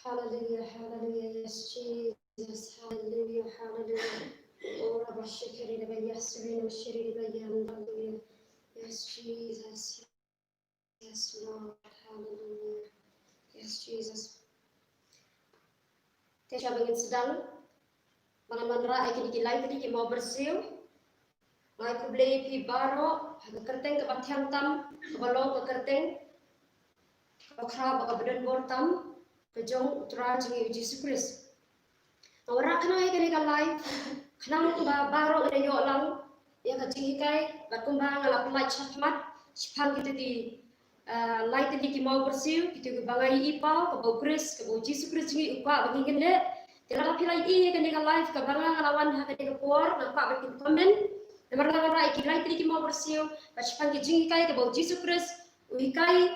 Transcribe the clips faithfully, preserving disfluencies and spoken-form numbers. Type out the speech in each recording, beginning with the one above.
Hallelujah, hallelujah, yes, Jesus, hallelujah, hallelujah. Oh, Rabba Shikiri, Rabba Yasiri, Rabba Shiri, Rabba Yan, hallelujah. Yes, Jesus, yes, Lord, hallelujah. Yes, Jesus. Te sha ba ngin sdang, ba ngan wanrah ïa kine ki lai tylli ki mawbyrsiew. Nga ai khublei ïa phi baroh, ha ka kyrteng kaba thiang tam, kaba long ka kyrteng kaba khraw bad kaba donbor tam, ka jong U Trai jong ngi U Jisu Khrist. Nga wanrah khnang ïa kane ka live, khnang ba baroh ngin ïoh lang ïa ka jinghikai, bad kumba nga la pynlait shakhmat shaphang kito ki, ah, lai tylli ki mawbyrsiew, kito kiba nga ïohi paw, kaba U Khrist, kaba U Jisu Khrist jong ngi u kwah ba ngin leh. Te lada phi la ïohi ïa kane ka live kaba nga, nga la wan ha kane ka por, nga kwah ba phin comment. Namar nga wanrah ïa ki lai tylli ki mawbyrsiew, bad shaphang ki jinghikai kaba U Jisu Khrist u hikai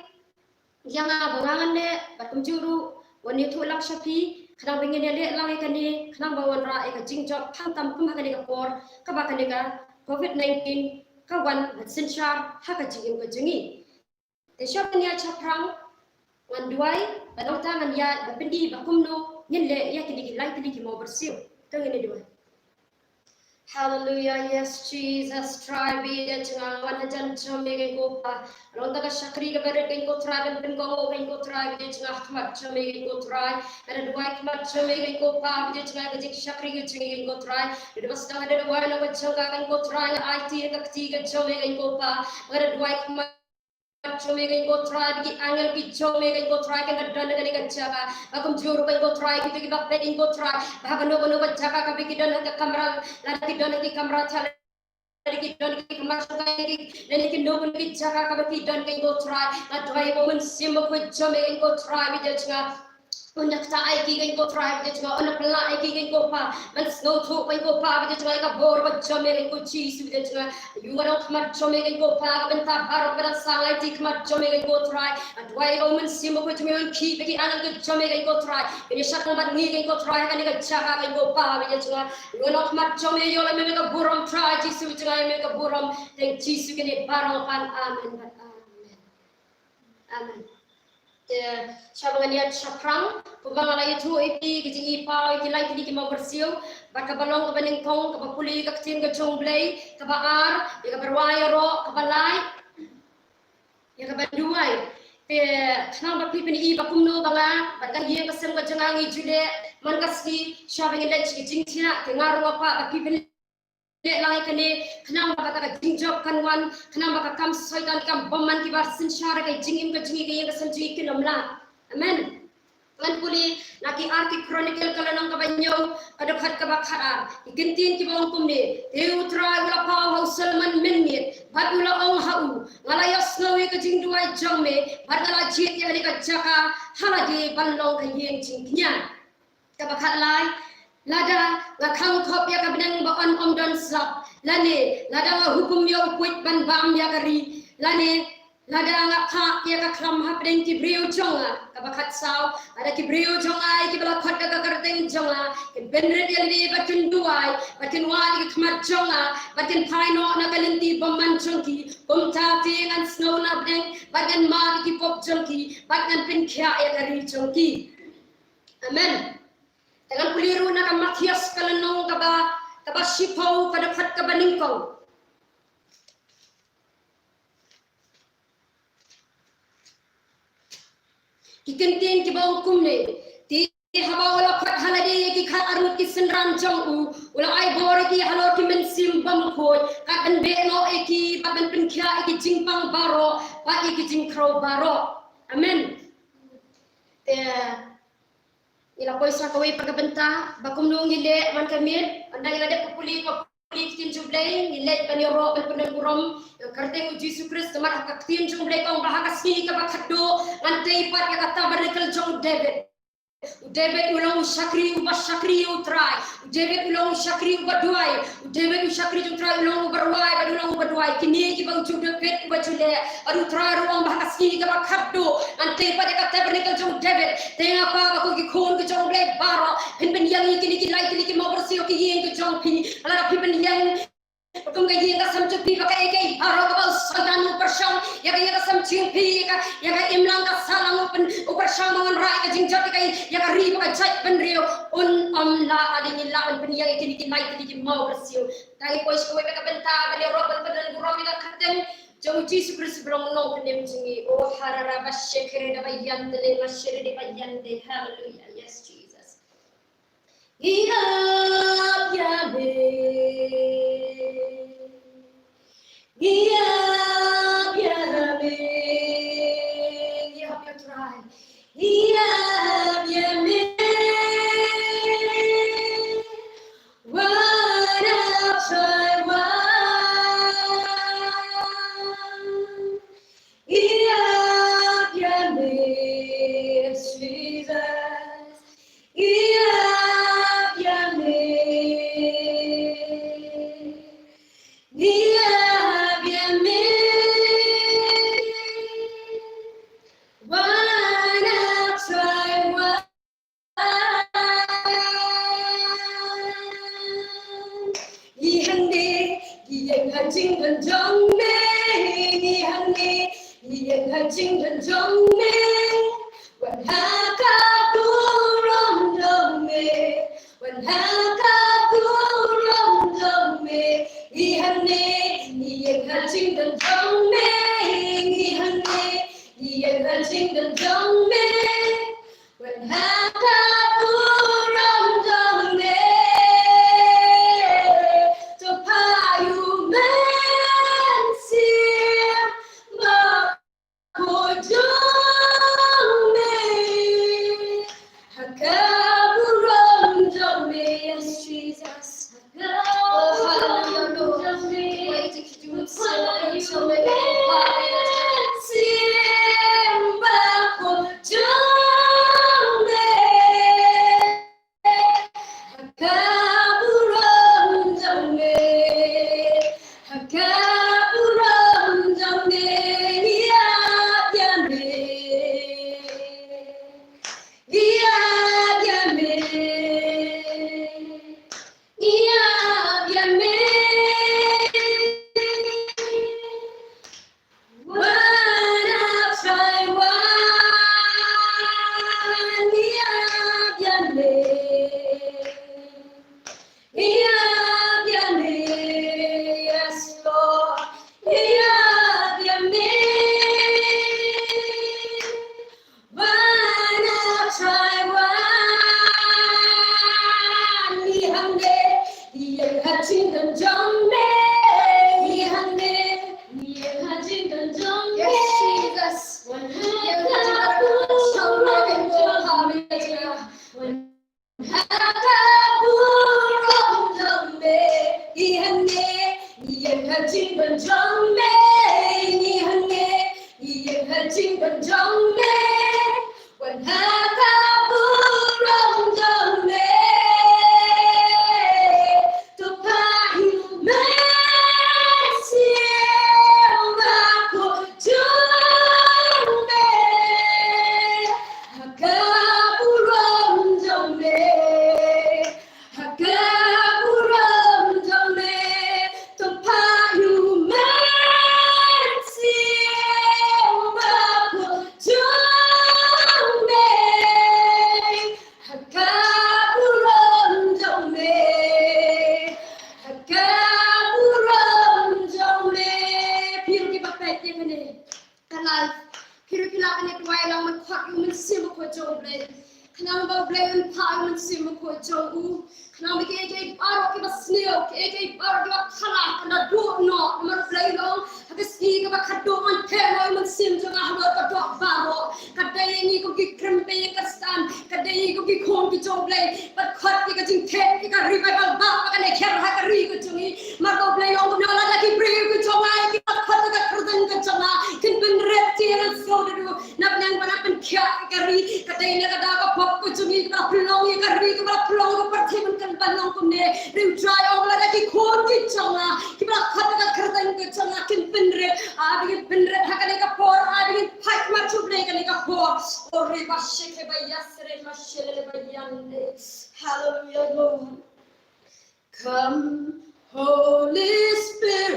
ïa nga ba nga ngan leh, bad kumjuh ruh wan ïathuh lang sha phi, khnang ba ngin ïaleh lang ïa kane, khnang ba wanrah ïa ka jingjop khamtam kum ha kane ka por, kaba kane ka covid nineteen ka wan ban synshar ha ka jingim ka jong ngi. Te sha ban ïa shaphrang, ngan duwai, bad nangta ngan ïa ban pyni ba kumno ngin leh ïa kine ki lai tylli ki mawbyrsiew. To ngin ïa duwai. Hallelujah, yes, Jesus, Trai, bad ïa jong nga wan hajan jong me kane ko Pa. Long da ka shakri kaba rit kane ko Trai, ban pynkohnguh kane ko Trai, bad ïa jong nga khmat jong me kane ko Trai. Nga da duwai khmat jong me kane ko Pa, bad ïa jong nga ka jingshakri ka jong ngi kane ko Trai. Nga da ba sdang nga da duwai na ka jong ka kane ko Trai, nga aiti ïa ka kti ka jong me kane ko Pa. Nga da duwai khmat jong me kane ko Trai, bad ki angel ki jong me kane ko Trai, kin da don ha kane ka jaka. Ba kumjuh ruh kane ko Trai, kito kiba peit kane ko Trai, ba ha kano kano ka jaka kaba ki don ha ka kamra, lada ki don ha ki kamra, lada ki don ha ki kamra, lada ki don ha ki jaka kaba ki don kane ko Trai. Nga duwai ba U Mynsiem Bakhuid jong me kane ko Trai, bad ïa jong nga un da ktah ïa ki kane ko Trai, bad ïa jong nga un da pynlah ïa ki kane ko Pa, ban sngewthuh kane ko Pa, bad ïa jong nga ïa ka bor ba jong me kane ko Jisu, bad ïa jong nga ïa u nga long khmat jong me kane ko Pa, ka bynta baroh kaba dang sah nga aiti khmat jong me kane ko Trai. Nga duwai ba U Mynsiem Bakhuid jong me un khih bad ki angel ki jong me kane ko Trai, kin ïa shad lang bad ngi kane ko Trai, ha kane ka jaka kane ko Pa, bad ïa jong nga ïa u nga long khmat jong me, ïoh lang me ka burom Trai Jisu, jong nga ïa me ka burom. Tang Jisu kine baroh ban amen bad amen. Amen. Te sha ba ngan ïa shaphrang, kumba nga la ïathuh ïa phi, ka jingïohi paw ïa ki lai tylli ki mawbyrsiew, bad kaba long kaba nyngkong, kaba pule ïa ka ktien ka jong U Blei, kaba ar ïa kaba rwai ïaroh, kaba lai ïa kaba duwai. Te khnang ba phi phin ïohi ba kumno ba nga bad ka ïing ka sem ka jong nga ngi ju leh man ka sngi, sha ba ngin leit sha ka jingthiah, te nga ruh nga kwah ba phi phin leh lang ïa kane, khnang ba kata ka jingjop kan wan, khnang ba ka kam Soitan, ki kam bymman kiba synshar ha ka jingim ka jong ngi, ka ïing ka sem jong ngi kin ym lah. Amen. Ngan pule na ki Ar ki Chronicle ka lynnong kaba hynñiew, ka dkhot kaba khatar. Ki kyntien kiba ong kumne: Te U Trai u la paw ha u Solomon mynmiet, bad u la ong ha u, Nga la ïohsngew ïa ka jingduwai jong me, bad nga la jied ïa kane ka jaka ha lade ban long ka ïing jingkñia. Kaba khatlai: Lada nga khang khop ïa ka bneng ba yn ym don slap, lane lada nga hukum ïa u puit ban bam ïa ka ri, lane lada nga phah ïa ka khlam hapdeng ki briew jong nga. Kaba khatsaw: Lada ki briew jong nga ïa kiba la khot da ka kyrteng jong nga kin pynrit ïa lade bad kin duwai bad kin wad ïa ka khmat jong nga bad kin phai noh na ka lynti bymman jong ki, kumta te ngan sngew na bneng bad ngan map ïa ki pop jong ki bad ngan pynkhiah ïa ka ri jong ki. Amen. Te ngan pule ruh na ka Mathaios ka lynnong kaba, kaba shiphew, ka dkhot kaba nyngkong. Ki kyntien kiba ong kumne: Te haba u la khot ha lade ïa ki khatar ngut ki synran jong u, u la ai bor ïa ki halor ki mynsiem bymkhuid, kat ban beh noh ïa ki bad ban pynkhiah ïa ki jingpang baroh bad ïa ki jingkhrew baroh. Amen. Te ngi la poi sa kawei pat ka bynta ba kumno ngi leh man ka miet, ynda ngi la dep ka pule ka pule ka ktien jong U Blei, ngi leit ban ïaroh ban pyndon burom ïa ka kyrteng U Jisu Khrist. Namar ha ka ktien jong U Blei ka ong ba ha ka sngi kaba khatduh ngan tei pat ïa ka tabernacle jong u David. U David u long u shakri uba shakri ïa U Trai. U David u long u shakri uba duwai. U David u shakri jong U Trai, u long uba rwai bad u long uba duwai. Kine kiba u ju David uba ju leh. Bad U Trai ruh u ong ba ha ka sngi kaba khatduh ngan tei pat ïa ka tabernacle jong u David. Te nga kwah ba ko ki khun ki jong U Blei baroh, phin pynïeng ïa kine ki lai tylli ki mawbyrsiew ha ki ïing ki jong phi. Lada phi pynïeng, kum ka ïing ka sem jong phi, ba kaei kaei baroh kaba u Soitan u pyrshang ïa ka, ïa ka sem jong phi, ïa ka, ïa ka imlang ka sahlang u pyn, u pyrshang ban wanrah ïa ka jingjot, ïa ka, ïa ka ri ba ka jaitbynriew, un ym lah. Lada ngi lah ban pynïaid ïa kine ki lai tylli ki mawbyrsiew, tang ngi poi sha kawei pat ka bynta ban ïaroh ban pyndonkam burom ïa ka kyrteng jong u Jisu Khrist ba long u Nongpynim jong ngi. O harara ba shekere da ba yande le ma shere de ba yande. Hallelujah. Yes, Jesus. Ngi ap ïa me. Ngi ap ïa me. Ngi ap ïa Trai. Ngi ap ïa me. Wan ap Trai wan. Ngi ap ïa me, Jesus. Ngi ap ïa me. Ngi ap ïa me. Wan ap Trai wan. Ngi hangne, ngi ïeng ha jingdon jong me. Ngi hangne, ngi ïeng ha jingdon jong me. Wan ha ka burom jong me. Wan ha ka burom jong me. Ngi hangne, ngi ïeng ha jingdon jong me. Ngi hangne, ngi ïeng ha jingdon jong me. Wan ha ka burom jong me. To pha ïa u Mynsiem Bakhuid jong me. Ha ka burom jong me, yes, Jesus. Oh, hallelujah, Lord. Mynsiem Bakhuid jong me. Ha ka burom jong me. Ha ka burom jong me. Ngi ap ïa me. Ngi ap ïa me. Ngi ap ïa me. Wan ap Trai wan. Ngi ap ïa me. Ngi ap ïa me. Yes, Lord. Ngi ap ïa me. Wan ap Trai wan. Ngi hangne, ngi ïeng ha jingdon jong me. Ngi hangne, ngi ïeng ha jingdon jong me. Yes, Jesus. Wan ha ka burom jong me. Wan ha ka burom jong me. Ngi hangne, ngi ïeng ha jingdon jong me. Ngi hangne, ngi ïeng ha jingdon jong me. Wan ha ka burom jong me. To pha ïa u Mynsiem Bakhuid jong me. Ha ka burom jong me. Ha ka burom jong me. To pha ïa u Mynsiem Bakhuid jong me. Ha ka burom jong me. Ha ka burom jong me. Phi ruh kiba peit ïa kane ka live, phi ruh phi lah ban ïa duwai lang ban khot ïa u Mynsiem Bakhuid jong U Blei. Khnang ba U Blei un phah ïa u Mynsiem Bakhuid jong u. Khnang ba kiei kiei baroh kiba sniew, kiei kiei baroh kiba khlaiñ kan da duh noh. Namar U Blei u ong, ha ka sngi kaba khadduh ngan theh noh ïa u Mynsiem jong nga halor ka doh baroh. Ka dei ïa ngi kum ki kren pyrshah ïa ka Khristan, ka dei ïa ngi kum ki khun ki jong U Blei ban khot ïa ka jingtheh, ïa ka revival ba, ba kan ïakher ha ka ri ka jong ngi. Namar U Blei u ong, kumno lada ki briew ki jong nga kiba khot ïa ka kyrteng ka jong nga kin pynrit ïa nga, sngewthuh, nap nang ban pynkhiah ïa ka ri. Ka dei na ka daw ka pop ka jong ngi kaba pynlong ïa ka ri, kaba pynlong ïa ka pyrthei ban kan ban long kumne. Ri U Trai u ong, lada ki khun ki jong nga kiba khot ïa ka kyrteng ka jong nga kin pynrit, ai ba ngin pynrit ha kane ka por, ai ba ngin pait mat sha U Blei kane ka por. O re ba sheke ba yasre ma shelele ba yande. Hallelujah, Lord. Come, Holy Spirit.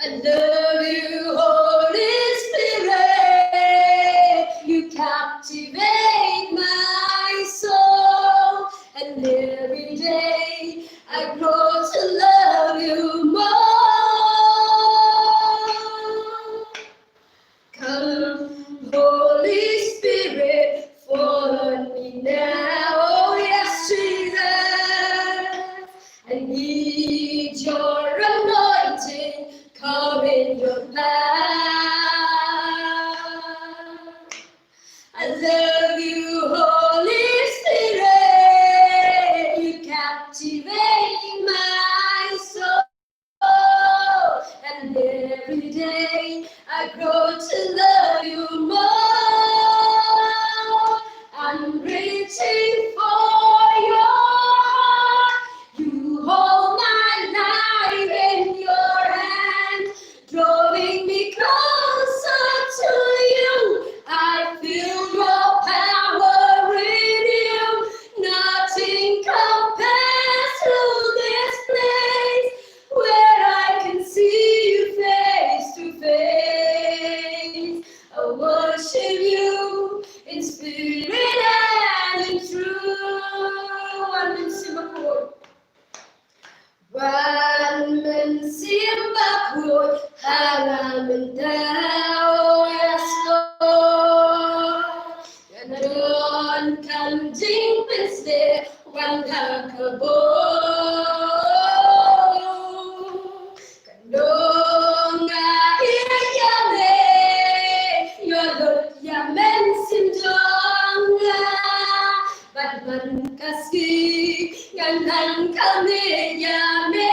I love you, Holy Spirit. You captivate my soul, and every day I grow to love you more. Come, Holy Spirit, fall on me now. Oh, yes, Jesus. I need your anointing. Come in your power. I love you, Holy Spirit. You captivate my soul. And every day I grow to love you more. I'm reaching for your heart. You hold my life in your hand, drawing me closer to you. I feel your power in you. Nothing compares to this place where I can see you face to face. I worship you in spirit and in truth. Wan Mynsiem Bakhuid. Wan Mynsiem Bakhuid, ha nga mynta, oh yes, Lord. Nga donkam jingpynshlur, wan ha ka bor. Ka nong nga ïeit ïa me, ïoh lut ïa Mynsiem jong nga. Bad man ka sngi ngan nang kynmaw ïa me.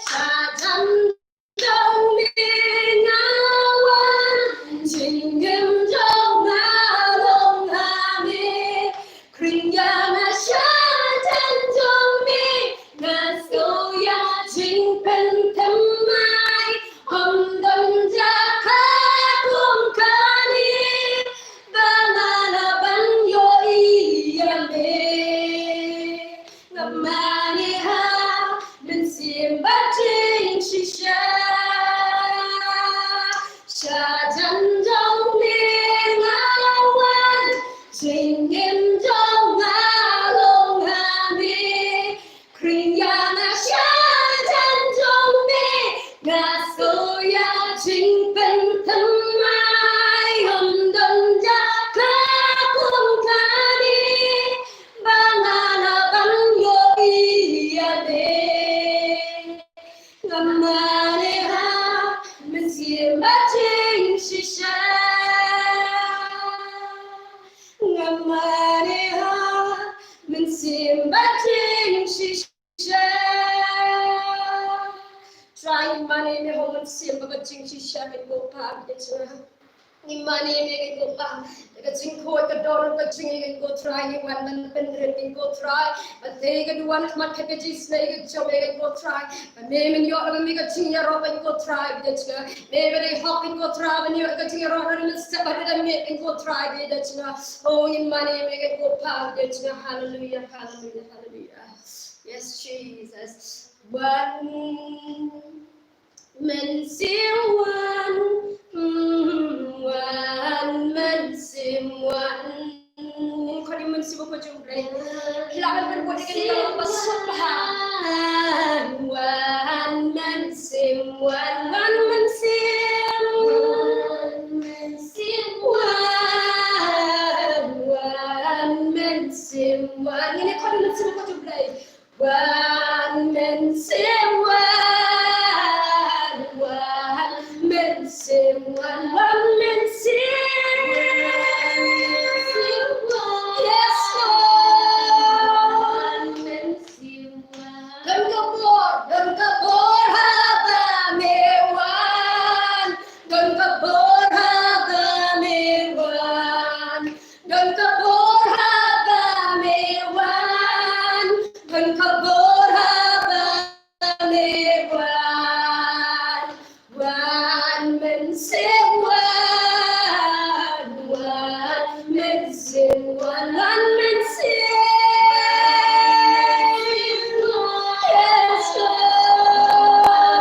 Sha jan jong me nga wan, jingim jong nga long ha me. Khring ïa nga sha jan jong me, nga sngew ïa jingpynthymmai. Ym don jaka kum kane, ba nga lah ban ïohi ïa me. Nga mane ha Mynsiem bad jingshisha. Sha jan jong me nga wan, jingim jong nga long ha me. Khring ïa nga sha jan jong me, nga sngew ïa jingpynthymmai. Ym don jaka kum kane, ba nga lah ban ïohi ïa me. Nga mane ha Mynsiem bad jingshisha. Nga mane ha Mynsiem bad jingshisha. Trai, ngi mane ïa me ha u Mynsiem bad ka jingshisha, ko Pa, bad ka jingpang. Ngi mane ïa me, ko Pa, da ka jingkhuid, ka dohnud, ka jingïeit, ko Trai, ngi wan ban pynrit, ko Trai. Ban tei ka duwan khmat ka jingisynei ka jong me, ko Trai. Ba me men ïoh ïa me ka jingïaroh, ko Trai, bad ka jingpang. Me ba dei hok, ko Trai, ban ïoh ka jingïaroh, ban mynstep bad ban mih, ko Trai, bad ka jingpang. Oh, ngi mane ïa me, ko Pa, bad ka jingpang. Hallelujah, hallelujah, hallelujah. Yes, Jesus. Wan Mynsiem wan, mm, wan Mynsiem wan. Khot ïa u Mynsiem Bakhuid jong U Blei. Ki lah ban pynbud ïa kane ka long ba suk bha. Wan Mynsiem wan, wan Mynsiem. Wan Mynsiem wan, wan Mynsiem wan. Ngin ïa khot ïa u Mynsiem Bakhuid jong U Blei. Wan Mynsiem wan, wan Mynsiem wan, wan Mynsiem wan. Yes, Lord. Wan Mynsiem wan. Don ka bor, don ka bor haba me wan. Don ka bor haba me wan. Don ka bor haba me wan, don ka bor haba me wan. Wan Mynsiem wan, wan Mynsiem wan, wan Mynsiem wan. Yes, Lord.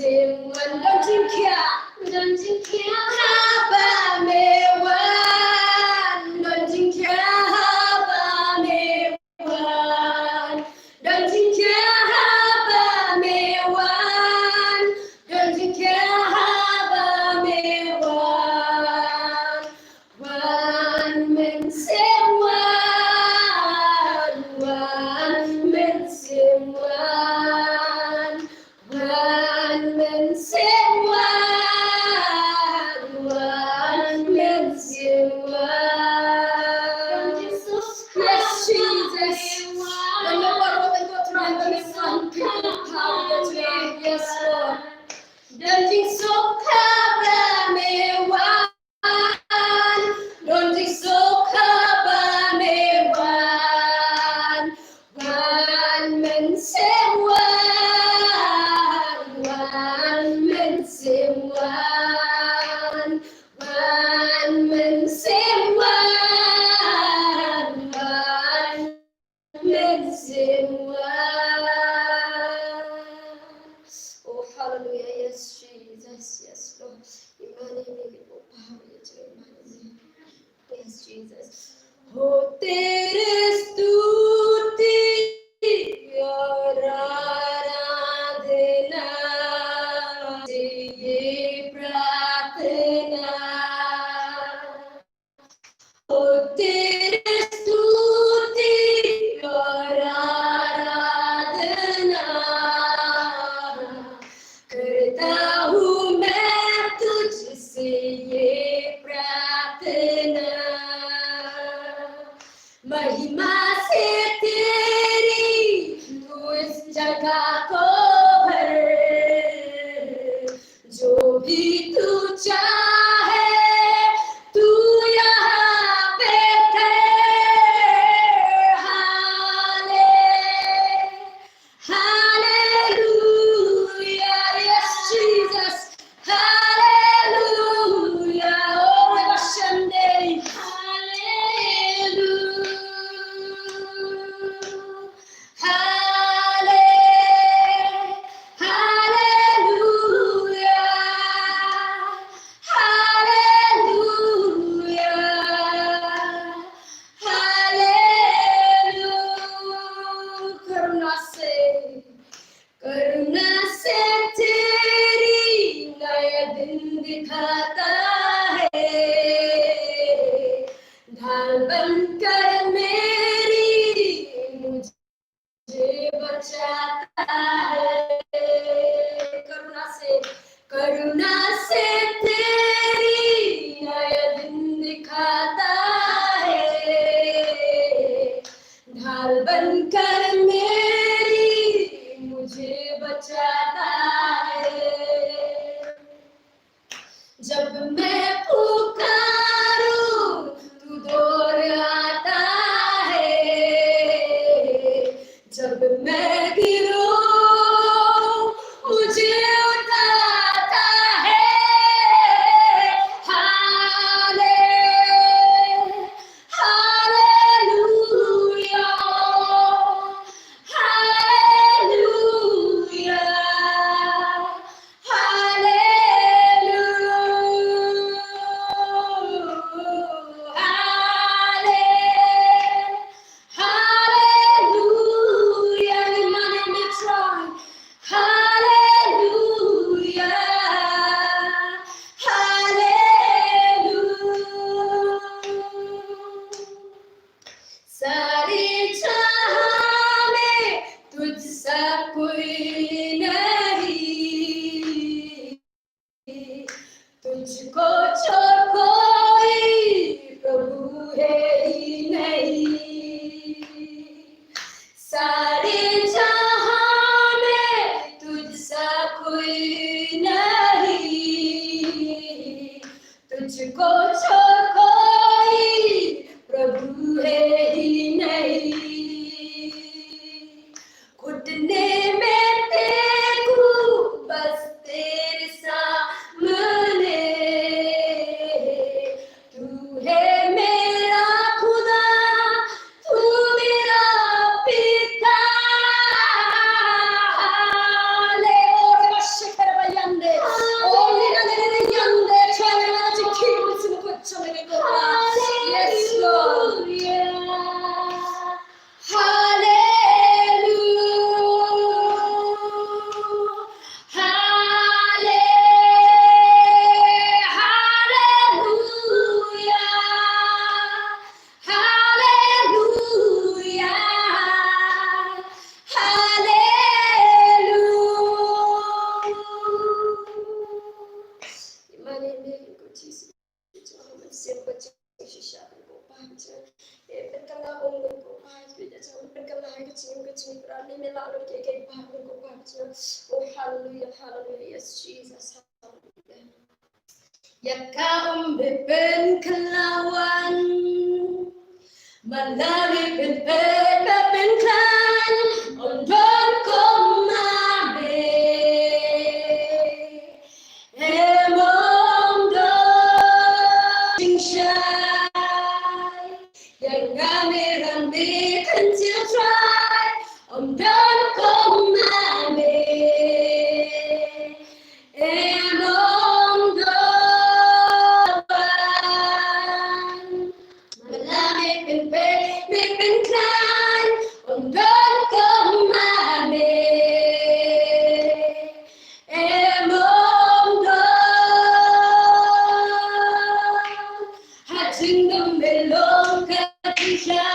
Don jingkhia, don jingkhia haba me wan, don jingkhia haba me wan, don jingkhia haba me wan, don jingkhia haba me wan. Wan Mynsiem wan, wan Mynsiem wan, wan Mynsiem wan, wan Mynsiem wan. Yes, Jesus. Yes, Lord. Don jingsuk haba me wan. Don jingsuk haba me wan. Wan Mynsiem wan, wan Mynsiem wan, wan Mynsiem wan, wan Mynsiem wan. Oh, hallelujah. Yes, Jesus. Yes, Lord. Imani ni power. Yes, Jesus. हो तेरे स्तुति और आराधना, ये प्रार्थना। हो तेरे स्तुति और आराधना, करता हूँ मैं तुझसे ये प्रार्थना। महिमा से तेरी तू इस जगह को भर, जो भी तू चाहे तू यहाँ पे कर। हाले Hallelujah, yes, Jesus. Hallelujah. Oh, Rebashande. Hallelujah. Halle-, hallelujah. Hallelujah. Hallelujah. करुणा से, करुणा से तेरी नया दिन दिखाता है। ढाल बनकर मेरी मुझे बचाता है। करुणा से, करुणा से तेरी नया दिन दिखाता है। ढाल बनकर मेरी मुझे बचाता है। जब मैं पुकारूं, तू दौड़ आता है। जब मैं गिरूं, मुझे उठाता है। हाले-, हालेलुया, हालेलुया। हालेलुया, हाले-, हालेलुया, निमाने में try। हालेलुया, हालेलुया। सारे जहां में तुझसा कोई नहीं, तुझको छोड़ कोई प्रभु है ही नहीं। सारे जहां में तुझसा कोई नहीं, तुझको छोड़ कोई प्रभु है ही नहीं। घुटने में टेकूं बस तेरे सामने, तू है मेरा खुदा, तू मेरा पिता। हाले-, ओ रे बा शकर बा Hallelujah, hallelujah, yes, Jesus, hallelujah. Ïa ka um bit pynkylla wan, ma la me pynpeit me pynkhlaiñ, ym don kum ma me. Em ong don jingshai, ïa nga me ran me kyntiew Trai, ym don kum ma me. Em ong don. Ma la me pynpeit me pynkhlaiñ, ym don kum ma me. Em ong don. Ha jingdum me long ka jingshai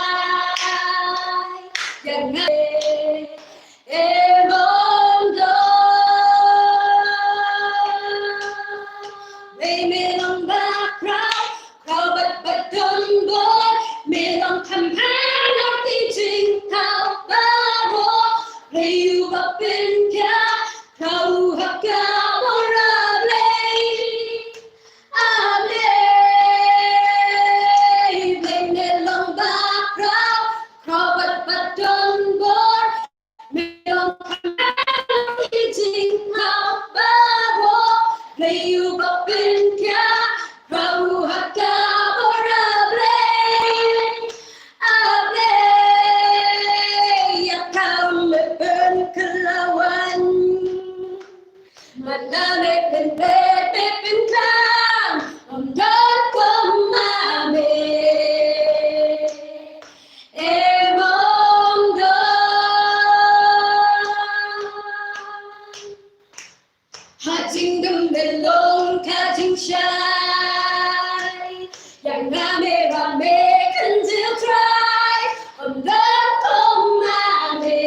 ïa nga. Em ong don. Dei me long bakhraw, khraw bad ba don bor, me long kham hang ïa ki jingthaw baroh. Dei uba pynkhia, khraw ha ka bor A Blei. A Blei, Blei me long bakhraw, khraw bad ba don bor, me long kham hang ïa ki jingthaw baroh. Dei uba pynkhia, khraw ha ka bor A Blei. A Blei, ïa ka me pynkylla wan. Ma la me pynpeit me pynkhlaiñ, ym don kum ma me. Em ong don. Ha jingdum me long ka jingshai ïa nga me ran me kyntiew Trai, ym don kum ma me.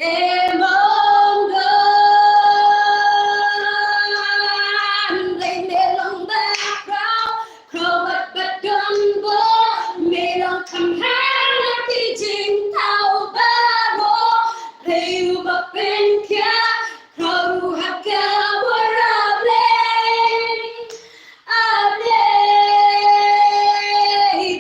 Em ong don. Dei me long bakhraw, khraw bad ba don bor, me long kham hang ïa ki jingthaw baroh. Dei uba pynkhia, khraw ha ka bor A Blei. A Blei,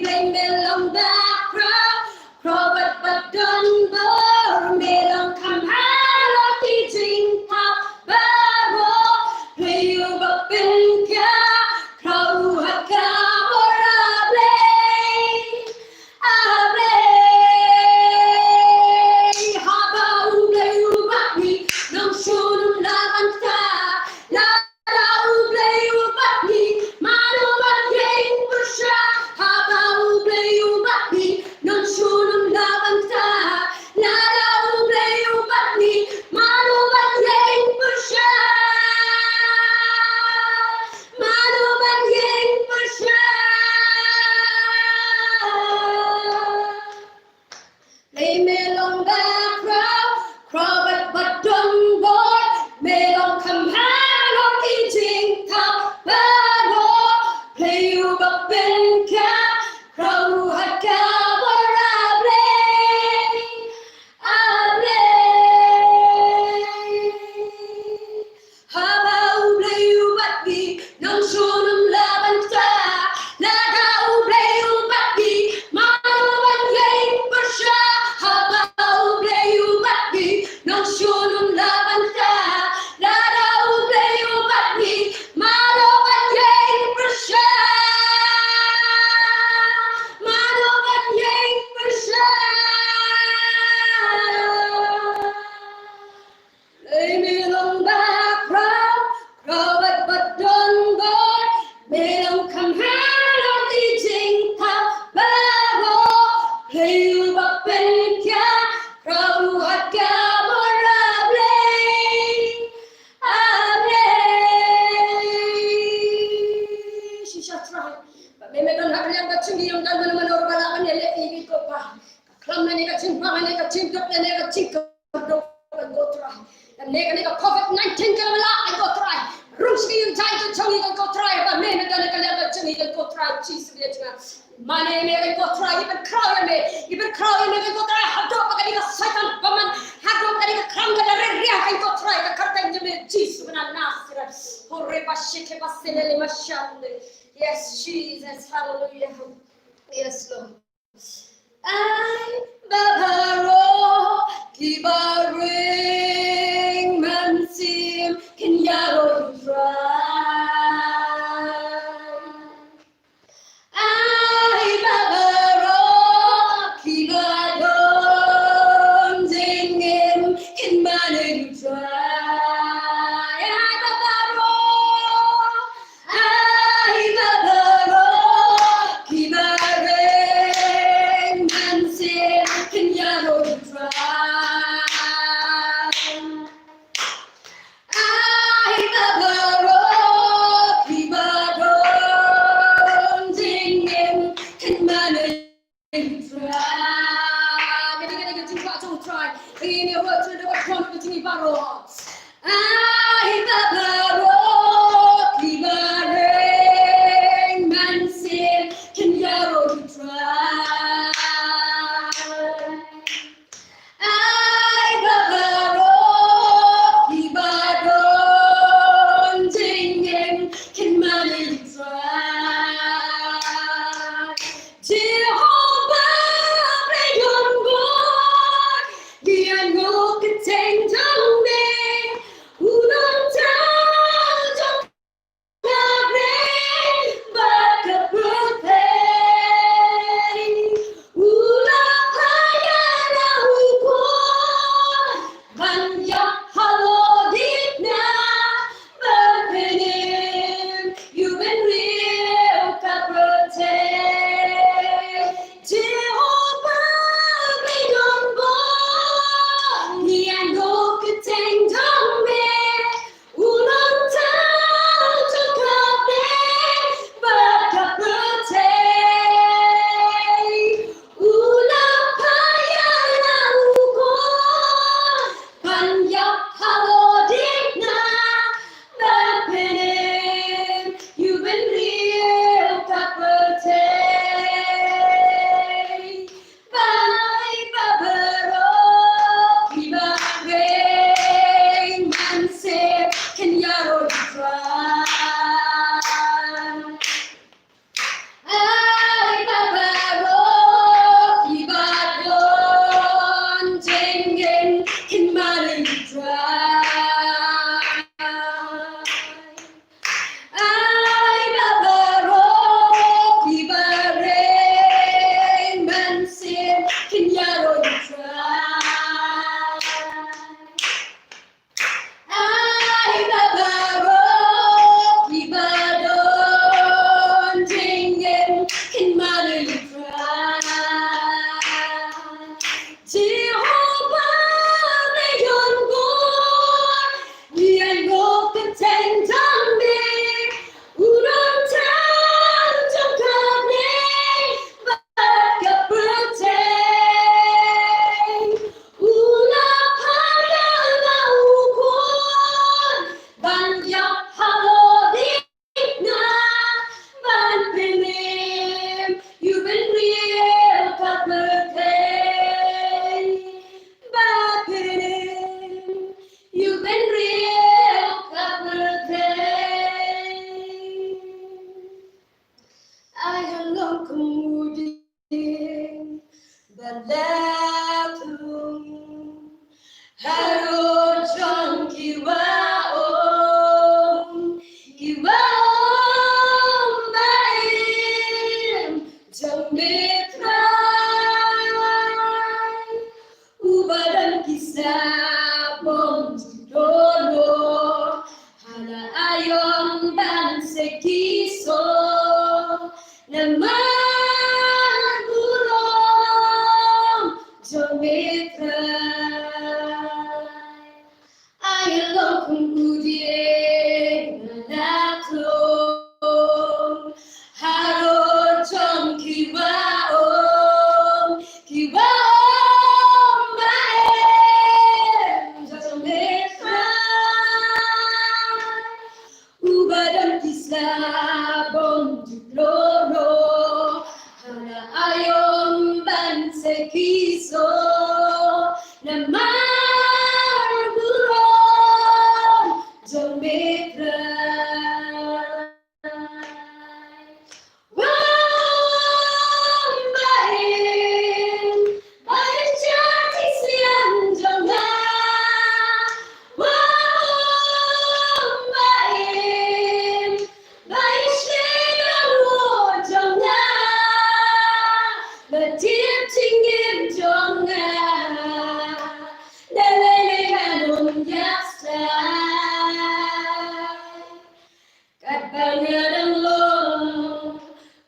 Blei me long bakhraw, khraw bad ba don bor, me long kham hang ïa ki jingthaw baroh. Dei uba pynkhia, khraw ha ka bor A Blei. A Blei, haba U Blei u bat ngi, nongshun um lah ban ktah. Lada U Blei u bat ngi, mano ban ïeng pyrshah? Haba U Blei u bat ngi, nongshun um lah ban ktah. Lada U Blei u bat ngi, mano ban ïeng pyrshah? Mano ban ïeng pyrshah? Dei me long bakhraw, khraw bad ba don bor, me long kham hang ïa ki jingthaw baroh. Dei uba pynkhia, khraw ha ka bor A Blei. A Blei. Haba U Blei u bat ngi, nongshun um lah ban ktah. Lada U Blei u bat ngi, mano ban ïeng pyrshah? Haba U Blei u bat ngi, nongshun um lah ban ktah. Lada U Blei u bat ngi, mano ban ïeng pyrshah? Mano ban ïeng pyrshah? Dei me long bakhraw, khraw bad ba don bor, me long kham hang ïa ki jingthaw baroh. Dei uba pynkhia, khraw ha ka bor A Blei. A Blei. Shisha Trai. Ba me me don ha ka liang ka jong ngi, ym don mano mano ruh ba lah ban ïaleh ïa ngi ko Kpa. Ka khlam lane ka jingbam lane ka jingduk lane ka jingkordor, ko Trai. Lane kane ka covid nineteen ka la lah, ko Trai. Rung sha ka ïing jaiñ ka jong ngi, ko Trai. Ba me me don ha ka liang ka jong ngi, ko Trai. Jisu ïa jngai. Mane me ko Trai, ngi pynkhraw ïa me, ngi pynkhraw ïa me ko Trai, haduh ba kane ka Soitan bymman, haduh ba kane ka khang ka da riang riang ko Trai, ka kyrteng jong me Jisu na Nasareth. Hore ba shike ba selele ma shande. Yes, Jesus, hallelujah. Yes, Lord. Ai ba baroh kiba ring mynsiem kin ïaroh ïa u Trai. Ai ba baroh kiba don jingim kin mane ïa u Trai. Ai ba baroh, ai ba baroh kiba ring mynsiem kin ïaroh ïa u Trai. Ai ba baroh kiba don jingim kin mane ïa u Trai. Kane, kane ka jingkwah jong u Trai. Kane ruh ka jingkwah jong u Trai baroh. Ai ba baroh kiba ring mynsiem kin ïaroh ïa u Trai. Ai ba baroh kiba don jingim kin mane ïa u Trai. Jehobah Blei don bor, ïa ngi ka kyrteng jong me, u don tang jong ka Blei bad ka pyrthei. U la phai na u khun ban ïap halor dikna bad pynim, ïa u bynriew ka pyrthei. Jehobah Blei don bor, ïa ngi ka kyrteng jong me, u don tang jong ka Blei bad ka pyrthei. U la phai na u khun ban ïap halor dikna bad pynim, ïa u bynriew ka pyrthei. Ai ba baroh kiba ring mynsiem kin ïaroh ïa u Trai. Ai ba baroh kiba don jingim kin mane ïa u Trai. Ai ba baroh kiba ring mynsiem kin ïaroh ïa u Trai. Ai ba baroh kiba don jingim kin mane ïa u Trai. Jehobah Blei don bor, ïa ngi ka kyrteng jong me, u don tang jong ka Blei bad ka pyrthei. U la phai na u khun ban ïap halor dikna bad pynim, ïa u bynriew ka pyrthei. Bad pynim, ïa u bynriew ka pyrthei. Ai ha long kum u dieng ba la thung, harud jong ki wah-um, ki wah-um ba im jong me Trai. Uba don ki sla bymjuklono, ha la aïom ban seki soh, namar u long jong me Trai. Ai long kum u dieng ba la thung, harud jong ki wah-um, ki wah-um ba im jong me Trai. Uba don ki sla bymjuklono, ha Katba nga dang long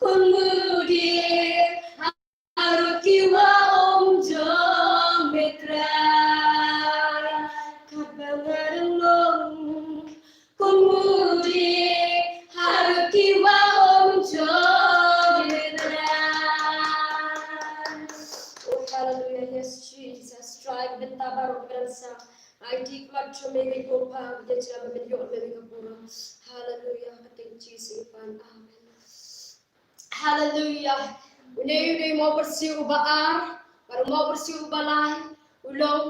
kum u dieng ha rud ki wah um jong me Trai. Katba nga dang long kum u dieng ha rud ki wah um jong me Trai. Oh, hallelujah. Yes, Jesus. Trai, bynta baroh kiba dang sah. Ai, dei khmat jong me, ko Pa, ïa jingim ba men ïoh me ka burom. Hallelujah. Ka kyrteng Jisu ngi pan. Amen. Hallelujah. Une u dei u mawbyrsiew uba ar, bad u mawbyrsiew uba lai u long,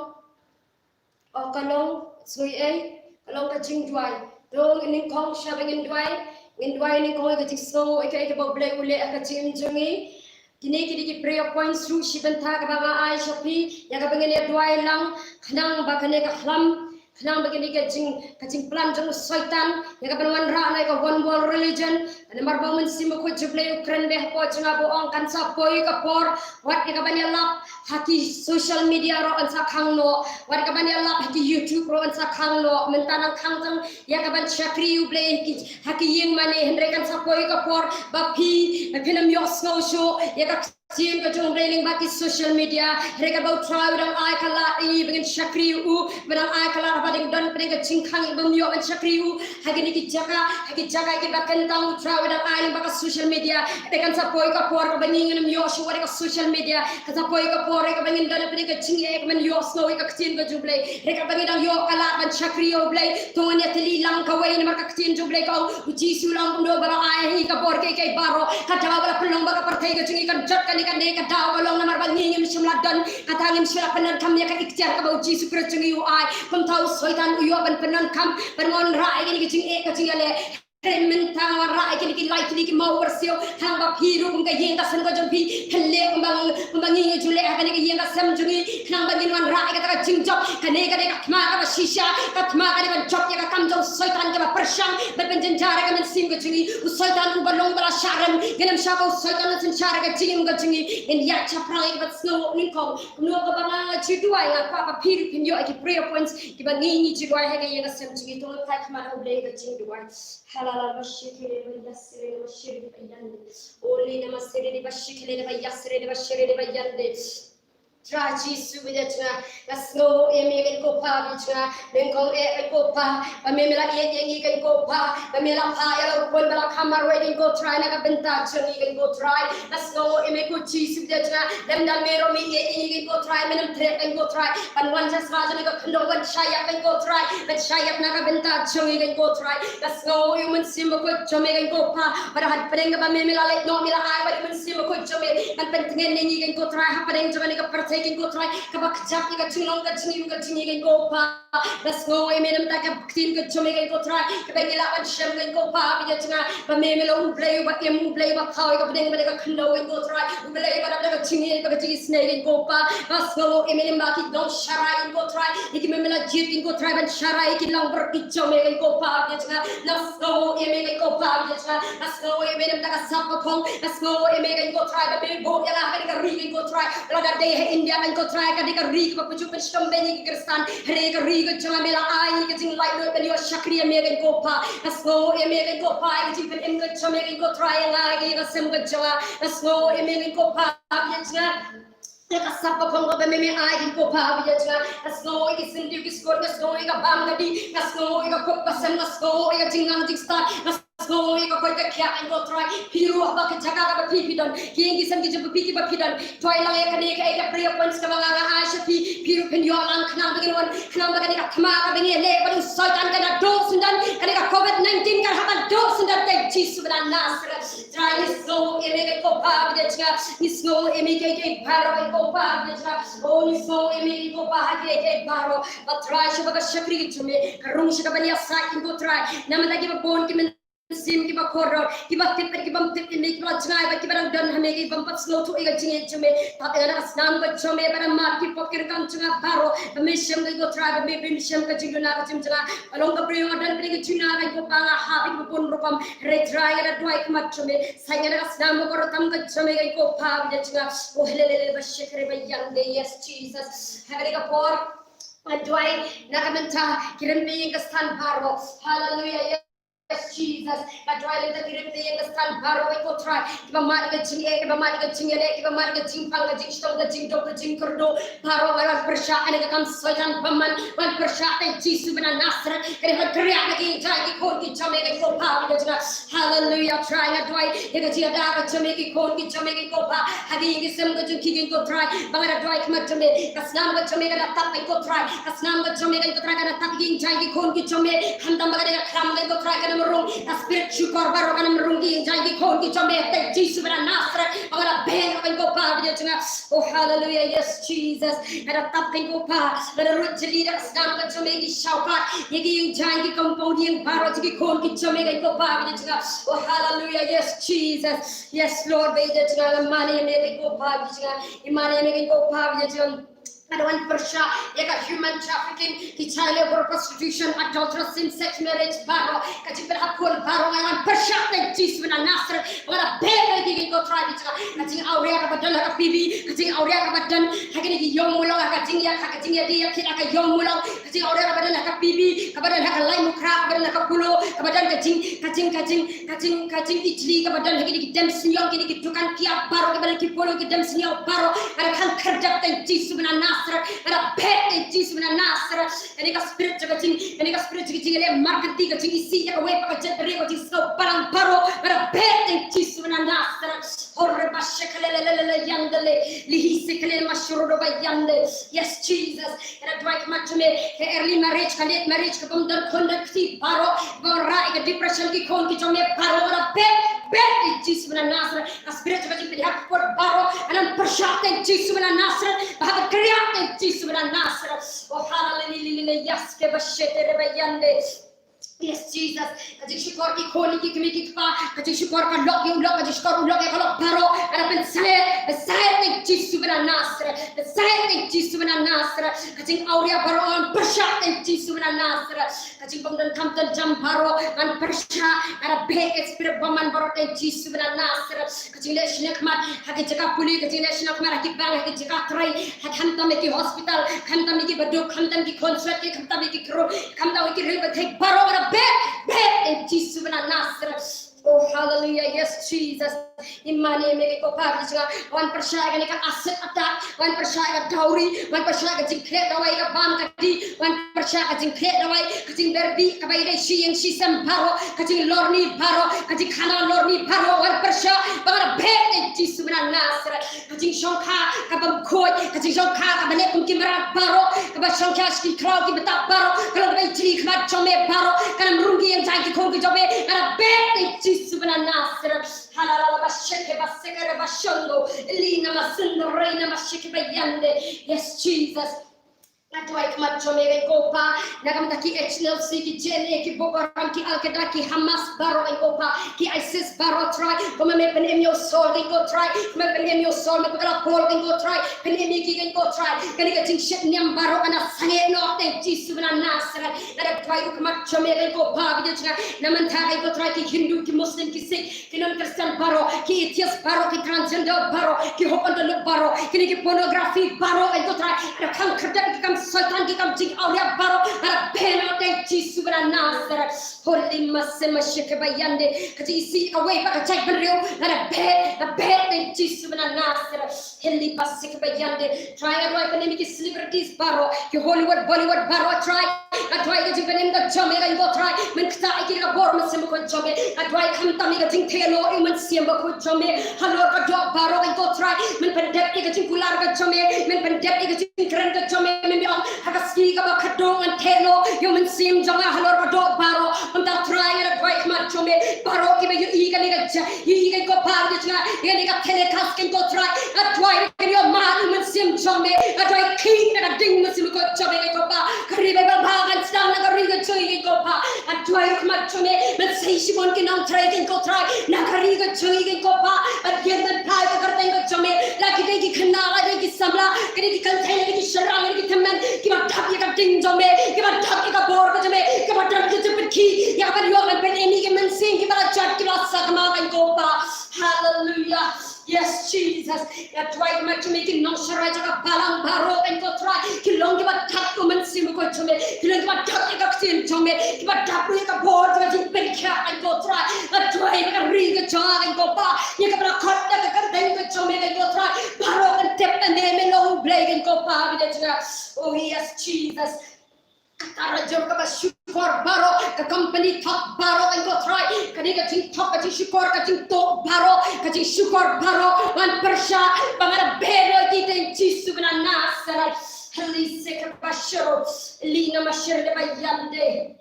oh, ka long, sngewbha, ka long ka jingduwai. To ngin nyngkong shwa ba ngin duwai, ngin duwai nyngkong ïa ka jingsngew, ïa ka, ïa kaba U Blei u leh ha ka jingim jong ngi. Kine ki dei ki prayer points ruh shi bynta kaba nga ai sha phi, ïa kaba ngin ïa duwai lang, khnang ba kane ka khlam, khnang ba kine ka jing, ka jingplan jong u Soitan ïa kaban wanrah na ïa ka one world religion. Namar ba U Mynsiem Bakhuid jong U Blei u kren bha hapoh jong nga, ba u ong kan sa poi ka por wat ïa kaban ïalap ha ki social media ruh yn sa khang noh, wat ïa kaban ïalap ha ki YouTube ruh yn sa khang noh. Mynta nang khang tang ïa kaban shakri U Blei ha ki, ha ki ïing mane, hynrei kan sa poi ka por ba phi, ba phin ym ïohsngew shuh ïa ka ktien ka jong U Blei lyngba ki social media. Hynrei kaba U Trai u dang ai ka lad ïa ngi ba ngin shakri ïa u, ba dang ai ka lad haba dang don pdeng ka jingkhang, bym ïoh ban shakri ïa u ha kine ki jaka, ha ki jaka kiba kyntang. U Trai u dang ai lyngba ka social media. Hynrei kan sa poi ka por kaba ngi ngin ym ïoh shuh wat ïa ka social media. Kan sa poi ka por ïa kaba ngin don pdeng ka jingeh, kaban ïohsngew ïa ka ktien ka jong U Blei. Hynrei kaba ngi dang ïoh ka lad ban shakri ïa U Blei, to ngin ïatylli lang kawei, namar ka ktien jong U Blei ka ong, u Jisu u la ong kumno, ba la ai ha ngi ka bor kiei kiei baroh. Ka daw ba la pynlong ba ka pyrthei ka jong ngi kan jot kane, kane ka daw ka long namar ba ngi ngim shym la don, kata ngim shym la pyndonkam ïa ka iktiar kaba u Jisu Khrist jong ngi u ai. Kumta u Soitan u ïoh ban pyndonkam ban wanrah ïa kane ka jingeh ka jingïaleh. Hynrei mynta nga wanrah ïa kine ki lai tylli ki mawbyrsiew, khnang ba phi ruh kum ka ïing ka sem ka jong phi phin leh kumba, kumba ngi ngi ju leh ha kane ka ïing ka sem jong ngi, khnang ba ngin wanrah ïa kata ka jingjop. Kane ka dei ka thma kaba shisha, ka thma ka dei ban jop ïa ka kam jong u Soitan kaba pyrshang ban pynjynjar ïa ka mynsiem ka jong ngi. U Soitan uba long uba la shah rem, ngin ym shah ba u Soitan un synshar ïa ka jingim ka jong ngi. Ngin ïaid shaphrang ïa kaba sngew nyngkong. Kumno kaba nga ju duwai, nga kwah ba phi ruh phin ïoh ïa ki prayer points kiba ngi ngi ju duwai ha ka ïing ka sem jong ngi. To ngin phai khmat ha U Blei ha ka jingduwai. Halala bashikele bayasere bashiri bayande. Oli na masere de bashikele de bayasere de bashiri de bayande. Trai Jisu, bad ïa jong nga, nga sngew ïa me kein ko Pa, bad ïa jong nga, nyngkong eh kein ko Pa, ba me me la ïeit ïa ngi kein ko Pa, ba me la phah ïa la u khun ba la kham marwei kein ko Trai, na ka bynta jong ngi kein ko Trai. Nga sngew ïa me ko Jisu, bad ïa jong nga, lymda me ruh me ïeit ïa ngi kein ko Trai, men ym treh kein ko Trai ban wan sha sla jong ka khyndew ban shah ïap kein ko Trai, ban shah ïap na ka bynta jong ngi kein ko Trai. Nga sngew ïa u Mynsiem Bakhuid jong me kein ko Pa, bad hapdeng kaba me me la leit noh, me la ai bad u Mynsiem Bakhuid jong me ban pyntngen ïa ngi kein ko Trai hapdeng jong kane ka pyrthei kein ko Trai kaba kjap ïa ka jinglong ka jingim ka jong ngi kein ko Pa. Nga sngew ïa me namar ka ktien ka jong me kein ko Trai kaba ngi lah ban shem kein ko Pa, bad ïa jong nga, ba me me long U Blei uba im, U Blei uba thaw ïa ka pdeng bad ïa ka khyndew kein ko Trai, U Blei uba dap da ka jingïeit bad ka jingisynei kein ko Pa. Nga sngew ïa me namar ki nongshakri kein ko Trai, ïa ki me me la jied kein ko Trai ban shakri ïa ki langbrot ki jong me kein ko Pa, bad ïa jong nga. Nga sngew ïa me kein ko Pa, bad ïa jong nga. Nga sngew ïa me namar ka sap ka phong. Nga sngew ïa me kein ko Trai ba me buh ïa nga ha kane ka ri kein ko Trai. Lada dei ha India kein ko Trai, ka dei ka ri kaba pynjur pynshitom beiñ ïa ki Khristan. Hynrei ka ri ka jong nga me la ai ïa ka jinglait lut ban ïoh shakri ïa me kein ko Pa. Nga sngew ïa me kein ko Pa, ïa ka jingpynim ka jong me kein ko Trai ïa nga, ïa ka sem ka jong nga. Nga sngew ïa me kein ko Pa, bad ïa jong nga. Ïa ka sap ka phong kaba me me ai kein ko Pa, bad ïa jong nga. Nga sngew ïa ki syntiew ki skur, nga sngew ïa ka bam ka dih, nga sngew ïa ka kup ka sem, nga sngew ïa ka jingnang jingstad, nga sngew ïa ka koit ka khiah kein ko Trai. Phi ruh haba ka jaka kaba phi phi don, ki ïing ki sem ki jong phi kiba phi don, duwai lang ïa kane kaei ka prayer points kaba nga nga ai sha phi. Phi ruh phin ïoh lang khnang ba ngin wan, khnang ba kane ka thma kaba ngi leh bad u Soitan kan da duh syndon, kane ka covid nineteen kan hap ban duh syndon da ka Jisu ba na Nasareth. Trai ngi sngew ïa me kein ko Pa, bad ïa jong nga, ngi sngew ïa me kiei kiei baroh kein ko Pa, bad ïa jong nga. Oh ngi sngew ïa me kein ko Pa ha kiei kiei baroh. Ba Trai shuwa ba ka shakri ka jong me ka rung sha kaban ïasaid kein ko Trai. Namar kiba bun ki mynsiem kiba kordor, kiba tip bad ki bym tip ïa me, kiba la jngai bad kiba dang don ha me, ki bym pat sngewthuh ïa ka jingïeit jong me. Tap ïa nga da ka snam ka jong me, ba da map ki pop ki ryngkang jong nga baroh, ba me shem kein ko Trai, ba me phin shem ka jingduna ka jong nga. Ba long ka briew nga don pdeng ka jingduna kein ko Pa, nga hap ïa kiba bun rukom. Hynrei Trai nga da duwai khmat jong me, said nga da ka snam ka kordor tam ka jong me kein ko Pa, bad ïa jong nga. Oh, helelele ba shakri ba ïande, yes Jesus. Ha kane ka por Nga duwai na ka bynta ki rympei ïing ki stand baroh. Haleluia. Yes, Jesus. Nga duwai na ka bynta ki rympei ïing ki stand baroh, ko Trai. Kiba mad ïa ka jingeh, kiba mad ïa ka jingïaleh, kiba mad ïa ka jingpang, ka jingshitom, ka jingduk, ka jingkyrduh. Baroh nga wan pyrshah ïa ka kam Soitan bymman, wan pyrshah ïa ka Jisu ba na Nasareth. Kane ka kyrïah na ki jong ki khun ki jong me, ko Pa, ïa ka jingeh. Haleluia, Trai, nga duwai ïa ka jingïada ka jong me, ki khun ki jong me, ko Pa, ha ki ïing ki sem ka jong ki, ko Trai. Ba nga da duwai khmat jong me, ka snam ka jong me ka da tap, ko Trai. Ka snam ka jong me, ko Trai, ka da tap ïa ki jong ki khun ki jong me. Khamtam ba ka dei ka khlam, ko Trai, ka da mrung. Ka spirit shukor baroh ka da mrung ïa ki jong ki khun ki jong me, ha ka kyrteng Jisu ba na Nasareth. Ba nga da ban, ko Pa, ïa ka jingeh. Oh, haleluia, yes, Jesus. Ka da tap, ko Pa, ka da ruh jylliew da ka snam ka jong me, ki shawkat ïa ki ïing jong ki, compound ïing baroh jong ki khun ki jong me, ko Pa, ïa ka jingeh. Oh, haleluia, yes, Jesus. Yes, Lord, ba ïa ka jingeh, nga mane ïa me, ko Pa, ïa ka jingeh. Nga mane ïa me, ko Pa, ïa ka jingeh. Nga da wan pyrshah ïa ka human trafficking, ki child labor, prostitution, adultery, same sex marriage baroh, ka jingpynhap khun baroh, nga da wan pyrshah ïa ka kyrteng Jisu ba na Nasareth. Ba nga da ban ïa ki, ko Trai, ïa ka jingeh. Ka jingawria kaba don ha ka P B, ka jingawria kaba don ha kine ki ïong mulong, ha ka jingïa, ha ka jingïadie ïakit ha ka ïong mulong, ka jingawria kaba don ha ka P B, kaba don ha ka Laitumkhrah, kaba don ha ka Polo, kaba don ka jing, ka jing, ka jing, ka jing, ka jingijli kaba don ha kine ki dem sniaw, kine ki dukan kiad baroh, kaba don ki Polo, ki dem sniaw baroh, nga da khang khyrdep ïa ka kyrteng Jisu ba na Nasareth, nga da ban ïa ka kyrteng Jisu ba na Nasareth. Kane ka spirit jong ka jing, kane ka spirit jong ka jingïaleh markynti, ka jingisih ïa kawei pat ka jaitbynriew, ka jingsngew balang baroh, nga da ban ïa ka kyrteng Jisu ba na Nasareth. Hore ba shekele le le le le yande le, lihi sekele ma shuru do ba yande. Yes, Jesus. Nga da duwai khmat jong me, ka early marriage, ka late marriage, ka bym don khun don kti baroh, ba rah ïa ka depression ki khun ki jong me baroh, nga da ban, ban ïa ka kyrteng Jisu ba na Nasareth. Ka spirit jong ka jingpynïap kput baroh, nga da pyrshah ïa ka kyrteng Jisu ba na Nasareth, ba ha ka kyrïah ïa ka kyrteng Jisu ba na Nasareth. Oh, haleluia, yes, ke ba shete re ba yande. Yes, Jesus. Ka jingshukor ki khun ki kmie ki kpa, ka jingshukor ka lok ïa u lok, ka jingshukor u lok ïa ka lok baroh, nga da pynsleh, pynsleh ïa ka kyrteng Jisu ba na Nasareth, pynsleh ïa ka kyrteng Jisu ba na Nasareth, ka jingawria baroh, nga da pyrshah ïa ka kyrteng Jisu ba na Nasareth, ka jingbym don kam don jam baroh, nga da pyrshah, nga da ban ïa ka spirit bymman baroh ïa ka kyrteng Jisu ba na Nasareth. Ka jingleh shiliang khmat ha ki jaka pule, ka jingleh shiliang khmat ha ki bank, ha ki jaka trei, ha khamtam ha ki hospital, khamtam ha ki baduk, khamtam ha ki concert, khamtam ha ki kro, khamtam ha ki rel ba thei baroh, nga da ban, ban ïa ka kyrteng Jisu ba na Nasareth. Oh, hallelujah, yes, Jesus. Nga mane ïa me, ko Pa, ïa ka jingeh, nga da wan pyrshah ïa kane ka acid attack, nga da wan pyrshah ïa ka dowry, nga da wan pyrshah ïa ka jingkhleh dawai ka bam ka dih, nga da wan pyrshah ïa ka jingkhleh dawai, ka jingber bih kaba ïadei shi ïing shi sem baroh, ka jinglorni baroh, ka jingkhana lorni baroh, nga da wan pyrshah, ba nga da ban ïa ka kyrteng Jisu ba na Nasareth. Ka jingshongkha kabym khuid, ka jingshongkha kaba leh kum ki mrad baroh, kaba shongkha sha ki khlaw ki btap baroh, ka long kaba ijli khmat jong me baroh, ka nym rung ki ïing jong ki khun ki jong me, nga da ban ïa ka kyrteng Jisu ba na Nasareth. Halalala ba sheke ba seke re ba shondo, lina ma sindre na ma sheke ba yande. Yes, Jesus. Nga duwai khmat jong me, ko Pa, na ka bynta ki H L C, ki J N A, ki Boko Haram, ki Al Qaeda, ki Hamas baroh, ko Pa, ki ISIS baroh, Trai, kumba me pynim ïa u Saul, ko Trai, kumba me pynim ïa u Saul, me pynkylla Paul, ko Trai, pynim ïa ki, ko Trai, kane ka jingshit niam baroh, nga da sangeh noh ïa ka kyrteng Jisu ba na Nasareth. Nga da duwai ruh khmat jong me, ko Pa, ïa ka jingeh, na mynta, ko Trai, ki Hindu, ki Muslim, ki Sikh, ki non Khristan baroh, ki atheist baroh, ki transgender baroh, ki hok on the look baroh, kine ki pornography baroh, ko Trai, nga da khang khyrdep ïa ki kam Soitan, ki kam jingawria baroh, nga da ban ïa ka kyrteng Jisu ba na Nasareth. Holy Mose, Mose ke ba yande, ka jingisih kawei pat ka jaitbynriew, nga da ban, nga da ban ïa ka kyrteng Jisu ba na Nasareth. Heli ba sik ba yande. Trai, nga duwai pynim ïa ki celebrities baroh, ki Hollywood, Bollywood baroh, Trai. Nga duwai ka jingpynim ka jong me, ko Trai, men ktah ïa ki da ka bor Mynsiem Bakhuid jong me. Nga duwai khamtam ïa ka jingtheh noh ïa u Mynsiem Bakhuid jong me halor ka doh baroh, ko Trai, men pyndep ïa ka jingkular ka jong me, men pyndep ïa ka jingkren ka jong me, men ong ha ka sngi kaba khatduh ngan theh noh ïa u Mynsiem jong nga halor ka doh baroh. Mynta Trai, nga da duwai khmat jong me, baroh kiba ïohi kane ka ja, ïohi kane, ko Pa, ïa jong nga, ïa kane ka telecast, ko Trai, nga duwai kin ïohmad ïa u Mynsiem jong me, nga duwai khih na ka ding Mynsiem Bakhuid jong me, ko Pa, ka ri Baibl ba kan sdang na ka ri ka jong ngi, ko Pa, nga duwai ruh khmat jong me, men sei shibun ki nongtrei, ko Trai, na ka ri ka jong ngi, ko Pa, ban ïeng ban phai ïa ka kyrteng ka jong me, la ki dei ki khynnah, la dei ki samla, ki dei ki kynthei, la dei ki shynrang, la dei ki tymmen, kiba dap ïa ka ding jong me, kiba dap ïa ka bor ka jong me, kiba don ka jingpynkhih ïa ka ban ïoh ban pynim ïa ki mynsiem kiba la jot, kiba la sakma, ko Pa. Haleluia. Yes, Jesus. Nga duwai khmat jong me ki nongshakri jong ka balang baroh, Ko Trai, ki long kiba dap ïa u Mynsiem Bakhuid jong me, ki long kiba dap ïa ka ktien jong me, kiba dap ruh ïa ka bor jong ka jingpynkhiah, Ko Trai. Nga duwai ïa ka ri ka jong nga, Ko Pa, ïa kaba la khot da ka kyrteng ka jong me, Ko Trai. Baroh kan tip ba me, me long U Blei, Ko Pa, bad ïa jong nga. Oh yes, Jesus. Ka tarajur kaba shukor baroh, ka company thok baroh, Ko Trai. Kane ka jingthok, ka jingshukor, ka jingtuh baroh, ka jingshukor baroh, ngan pyrshah ba nga da beh noh ïa ki, ha ka kyrteng Jisu ba na Nasareth. Hali se kaba shuru, li na mashir da ba ïam de.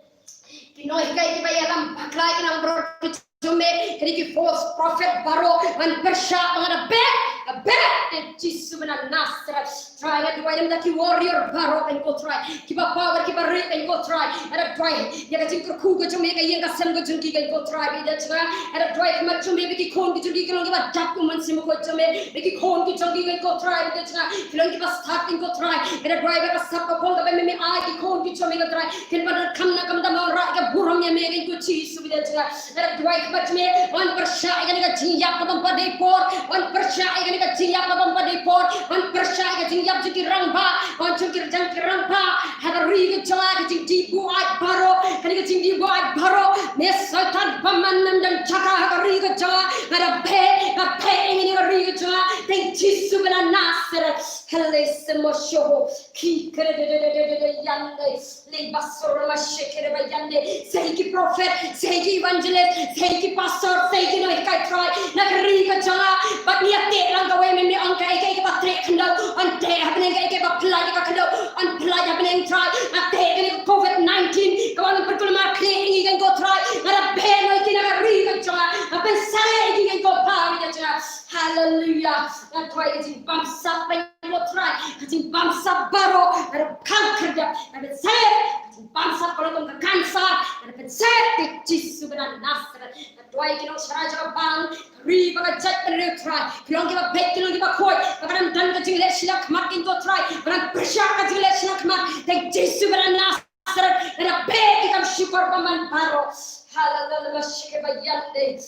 Ki nonghikai kiba ïalam bakla, ki nongbrot jong me, kine ki false prophet baroh, ngan pyrshah ba nga da beh, da beh, ha ka kyrteng Jisu ba na Nasareth. Trai, nga duwai ïa ki warrior baroh, Ko Trai, kiba power, kiba rieh, Ko Trai. Nga da duwai ïa ka jingkyrkhu ka jong me ha ka ïing ka sem ka jong ki, Ko Trai, bad ïa jong nga. Nga da duwai khmat jong me ba ki khun ki jong ki ki long kiba dap ïa u Mynsiem Bakhuid jong me, ba ki khun ki jong ki, Ko Trai, bad ïa jong nga, ki long kiba stad, Ko Trai. Nga da duwai ba ka sap ka phong kaba me, me ai ki khun ki jong me, Ko Trai, kin ïa donkam na ka bynta ban wanrah ïa ka burom ïa me, Ko Jisu, bad ïa jong nga. Nga da duwai khmat jong me, ngan pyrshah ïa kane ka jingïap kaba ym pat dei por, ngan pyrshah ïa kane ka jingïap kaba ym pat dei por, ngan pyrshah ïa ka jingïap jong ki rangbah, ngan jong ki rjang ki rangbah, ha ka ri ka jong nga, ka jingdih buaid baroh, kane ka jingdih buaid baroh, me Soitan bymman, mem don jaka ha ka ri ka jong nga. Nga da beh, nga beh ïa kane ka ri ka jong nga, ha ka kyrteng Jisu ba na Nasareth. Hali se mo shoho, ki kere de de de de de de ïam de. Li basur ma shekere ba ïam de. Sa hi ki prophet, sa hi ki evangelist, sa hi ki pastor, sa hi ki nonghikai, Trai, na ka ri ka jong nga. Bad ngi ïateh lang kawei, me, me ong kaei kaei kaba treh khyndew, yn teh ha bneng, kaei kaei ba pynlait ïa ka khyndew, yn pynlait ha bneng, Trai. Nga teh ïa kane ka covid nineteen kaba wan pynkulmar khlieh ïa ngi, Ko Trai. Nga da beh noh ïa ki na ka ri ka jong nga. Nga pynsangeh ïa ki, Ko Pa, ïa ka jong nga. Haleluya. Nga duwai ka jingbamsap, Ko Trai, ka jingbamsap baroh, nga da khang khyrdep, nga da pynsangeh, ka jingbamsap baroh kum ka cancer, nga da pynsangeh ha ka kyrteng Jisu ba na Nasareth. Nga duwai ïa ki nongshakri jong ka balang, ka ri bad ka jaitbynriew, Trai, ki long kiba beit, ki long kiba khuid, ba kan ym don ka jingleh shiliang khmat, Ko Trai, ba kan pyrshah ka jingleh shiliang khmat, ha ka kyrteng Jisu ba na Nasareth. Nga da beh ïa ki kam shukor bymman baroh. Haleluya, ma shekere ba ïam de.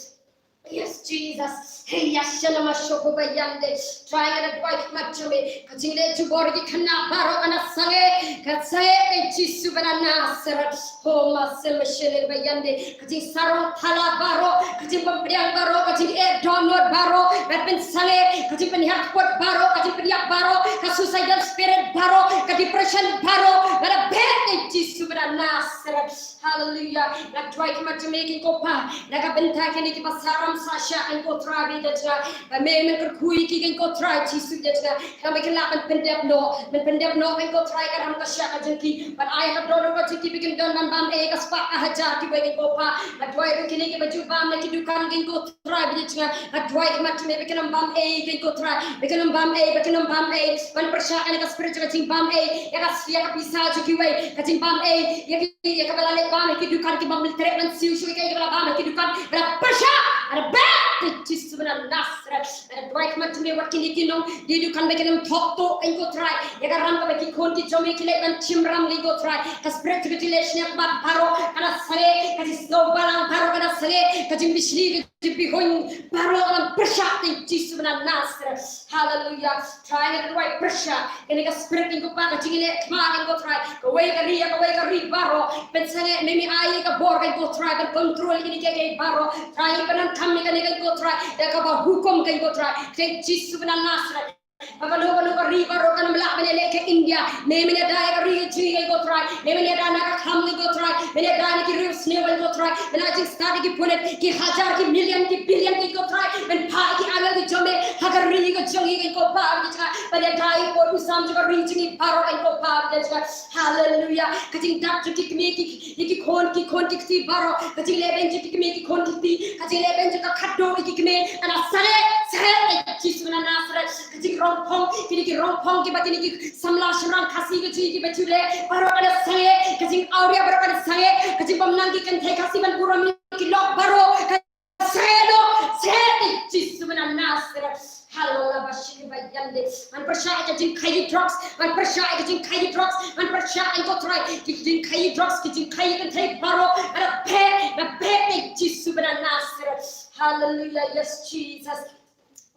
Yes, Jesus. Hey, yasha na ma shoho ba ïam de. Trai, nga da duwai khmat jong me, ka jingleh jubor ki khynnah baroh kan da sangeh, kan sangeh ha ka kyrteng Jisu ba na Nasareth. Ho ma se ma shekere ba ïam de. Ka jingsarong thala baroh, ka jingpynpdiang baroh, ka jingeh dohnud baroh, ka pynsangeh, ka jingpynhiar kput baroh, ka jingpynïap baroh, ka suicidal spirit baroh, ka depression baroh, nga da beh ha ka kyrteng Jisu ba na Nasareth. Haleluya. Nga duwai khmat jong me, Ko Pa, na ka bynta kine kiba sah ram sah shah, Ko Trai, bad ïa jong nga, ba me men kyrkhu ïa ki, Ko Trai Jisu, bad ïa jong nga, khnang ba kin lah ban pyndep noh, ban pyndep noh, Ko Trai, ka ram ka shah ka jong ki, ban ai ka dohnud ka jong ki ba kin don ban bam ei ka spah ka hajar kiwei, Ko Pa. Nga duwai ruh kine kiba ju bam na ki dukan, Ko Trai, bad ïa jong nga, nga duwai khmat jong me ba kin ym bam ei, Ko Trai, ba kin ym bam ei, ba kin ym bam ei. Ngan pyrshah ïa ka spirit jong ka jingbam ei ïa ka, ïa ka pisa jong kiwei, ka jingbam ei ïa ki, ïa kaba la leit bam ha ki dukan, ki bym treh ban siew shuh ïa ka, ïa kaba la bam ha ki dukan. Nga da pyrshah, nga da beh ha ka kyrteng Jisu ba na Nasareth. Nga da duwai khmat jong me, wat kine ki nongdie dukan ba kin ym thok tuh, Ko Trai, ïa ka ram kaba ki khun ki jong me ki leit ban shim ram, Ko Trai. Ka spirit jong ka jingleh shiliang khmat baroh kan da sangeh, ka jingsngew balang baroh kan da sangeh, ka jingbishni, ka jingbihuiñ baroh ngan pyrshah ha ka kyrteng Jisu ba na Nasareth. Haleluya. Trai, nga da duwai pyrshah ïa kane ka spirit, Ko Pa, ka jingleh khmat, Ko Trai, kawei ka ri ïa kawei ka ri baroh. Pynsangeh, me, me ai ïa ka bor, Ko Trai, ban control ïa kine kiei kiei baroh. Trai, pyndonkam ïa kane, Ko Trai, da kaba hukum, Ko Trai, ha ka kyrteng Jisu ba na Nasareth. Ba kano kano ka ri baroh kan ym lah ban ïaleh ïa ka India. Me men ïada ïa ka ri jong ngi, Ko Trai. Me men ïada na ka khlam, Ko Trai. Men ïada na ki riewsniew, Ko Trai. Men ai jingstad ïa ki pulit, ki hajar, ki million, ki billion, Ko Trai. Men phah ïa ki angel ki jong me ha ka ri ka jong ngi, Ko Pa, Ko Trai. Ban ïada ïa ki por u sam jong ka ri jong ngi baroh, Ko Pa, Ko Trai. Haleluya. Ka jingdap jong ki kmie, ki, ki, ki khun, ki khun ki kti baroh. Ka jingleh beiñ jong ki kmie, ki khun ki kti. Ka jingleh beiñ jong ka khadduh ïa ki kmie. Kan da sangeh, sangeh ha ka kyrteng Jisu ba na Nasareth. Ka jingrong phong, kine ki rong phong kiba kine ki samla shynrang Khasi ka jong ngi kiba ju leh, baroh kan da sangeh. Ka jingawria baroh kan da sangeh. Ka jingbymnang ki kynthei Khasi ban burom ïa ki lok baroh, kan da sangeh noh, sangeh ha ka kyrteng Jisu ba na Nasareth. Haleluya, ba shikhe ba ïam de. Ngan pyrshah ïa ka jingkhaii drugs, ngan pyrshah ïa ka jingkhaii drugs, ngan pyrshah, Ko Trai, ki jingkhaii drugs, ki jingkhaii kynthei baroh, kan da beh, kan da beh ha ka kyrteng Jisu ba na Nasareth. Haleluya, yes Jesus.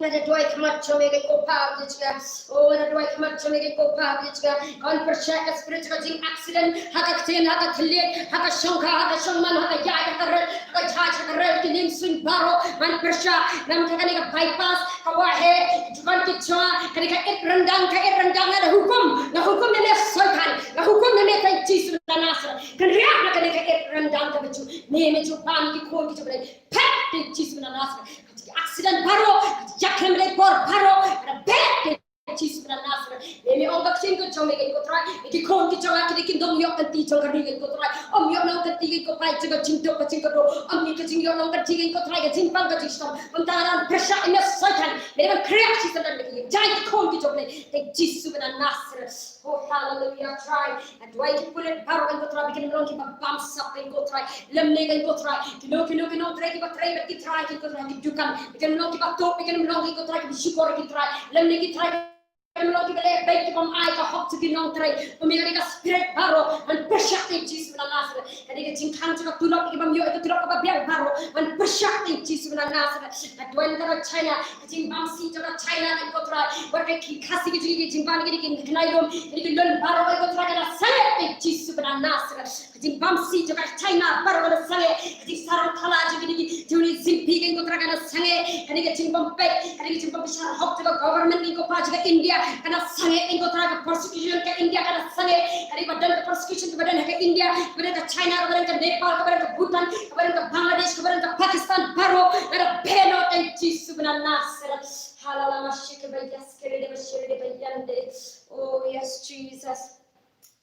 Nga da duwai khmat jong me ko Pa, ïa jong nga. Oh, nga da duwai khmat jong me ko Pa, ïa jong nga. Wan pyrshah ka spirit ka jing accident, ha ka ktien, ha ka thylliej, ha ka shongkha, ha ka shongman, ha ka ïaid, ha ka rel, ha ka jhaj, ha ka rel, ki ning suiñ baroh, wan pyrshah, namar kane ka bypass, ka wah heh, jong ki jong nga, kane ka ïit ryndang, ka ïit ryndang, nga da hukum, nga hukum ïa me Soitan, nga hukum ïa me tang Jisu na Nasareth, kynriah na kane ka ïit ryndang kaba jong me, me jong pha, me ki khun ki jong pha, phet tang Jisu na Nasareth. Accident baroh, ïa khlem leit por baroh, ka da beh tang Jisu na Nasareth. Me, me ong ka ktien ka jong me ko Trai, ki khun ki jong nga kine kim don ïoh ka kti jong ka ri ko Trai. Ym ïoh nong ka kti ko Pa, jong ka jingduk ka jingkyrduh. Ym ïoh ka jingïoh nong ka kti ko Trai, ka jingpang ka jingshitom. Ym tang ngan pyrshah ïa me Soitan, me ban kriah shi Soitan, me ki jong ki khun ki jong me, tang Jisu na Nasareth. Oh, hallelujah, Trai. Nga duwai ki pulit baroh ko Trai, ba kin long kiba bamsap ko Trai. Lymne ko Trai, kino kino ki nongtrei kiba trei bad ki trai ko Trai, ki dukan, ba kin long kiba tuh, ba kin long ko Trai kiba shukor ki trai. Lymne ki trai, ba kin long kiba leh beit, ki bym ai ka hok sha ki nongtrei. Ym ïa kane ka spirit baroh, ngan pyrshah tang Jisu na Nasareth. Kane ka jingkhang jong ka tulop, ki bym ïoh ka tulop kaba biang baroh, ngan pyrshah tang Jisu na Nasareth. Nga duwai na ka China, ka jingbamsih jong ka China ko Trai. Wat ka ki Khasi ki jing, ki jingbam, ki, ki, ki khynnah lum, ki, ki lun baroh ko Trai, ka da sangeh tang Jisu na Nasareth. Ka jingbamsih jong ka China baroh ka da sangeh. Ka jingsarong thala jong ki, ki, jong ki jingphi ko Trai, ka da sangeh. Kane ka jingbam peit, kane ka jingbam bishar hok jong ka government ko Pa, jong ka India, ka da sangeh ko Trai, ka persecution ka India, ka da sangeh. Kane ba don ka persecution, ba don ha ka India, ba don ka China, ba don ka Nepal, ba don ka Bhutan, ba don ka Bangladesh, ba don ka Pakistan baroh, ka da beh noh tang Jisu na Nasareth. Halala mashike ba yaskere de bashire de bayande. Oh yes, Jesus.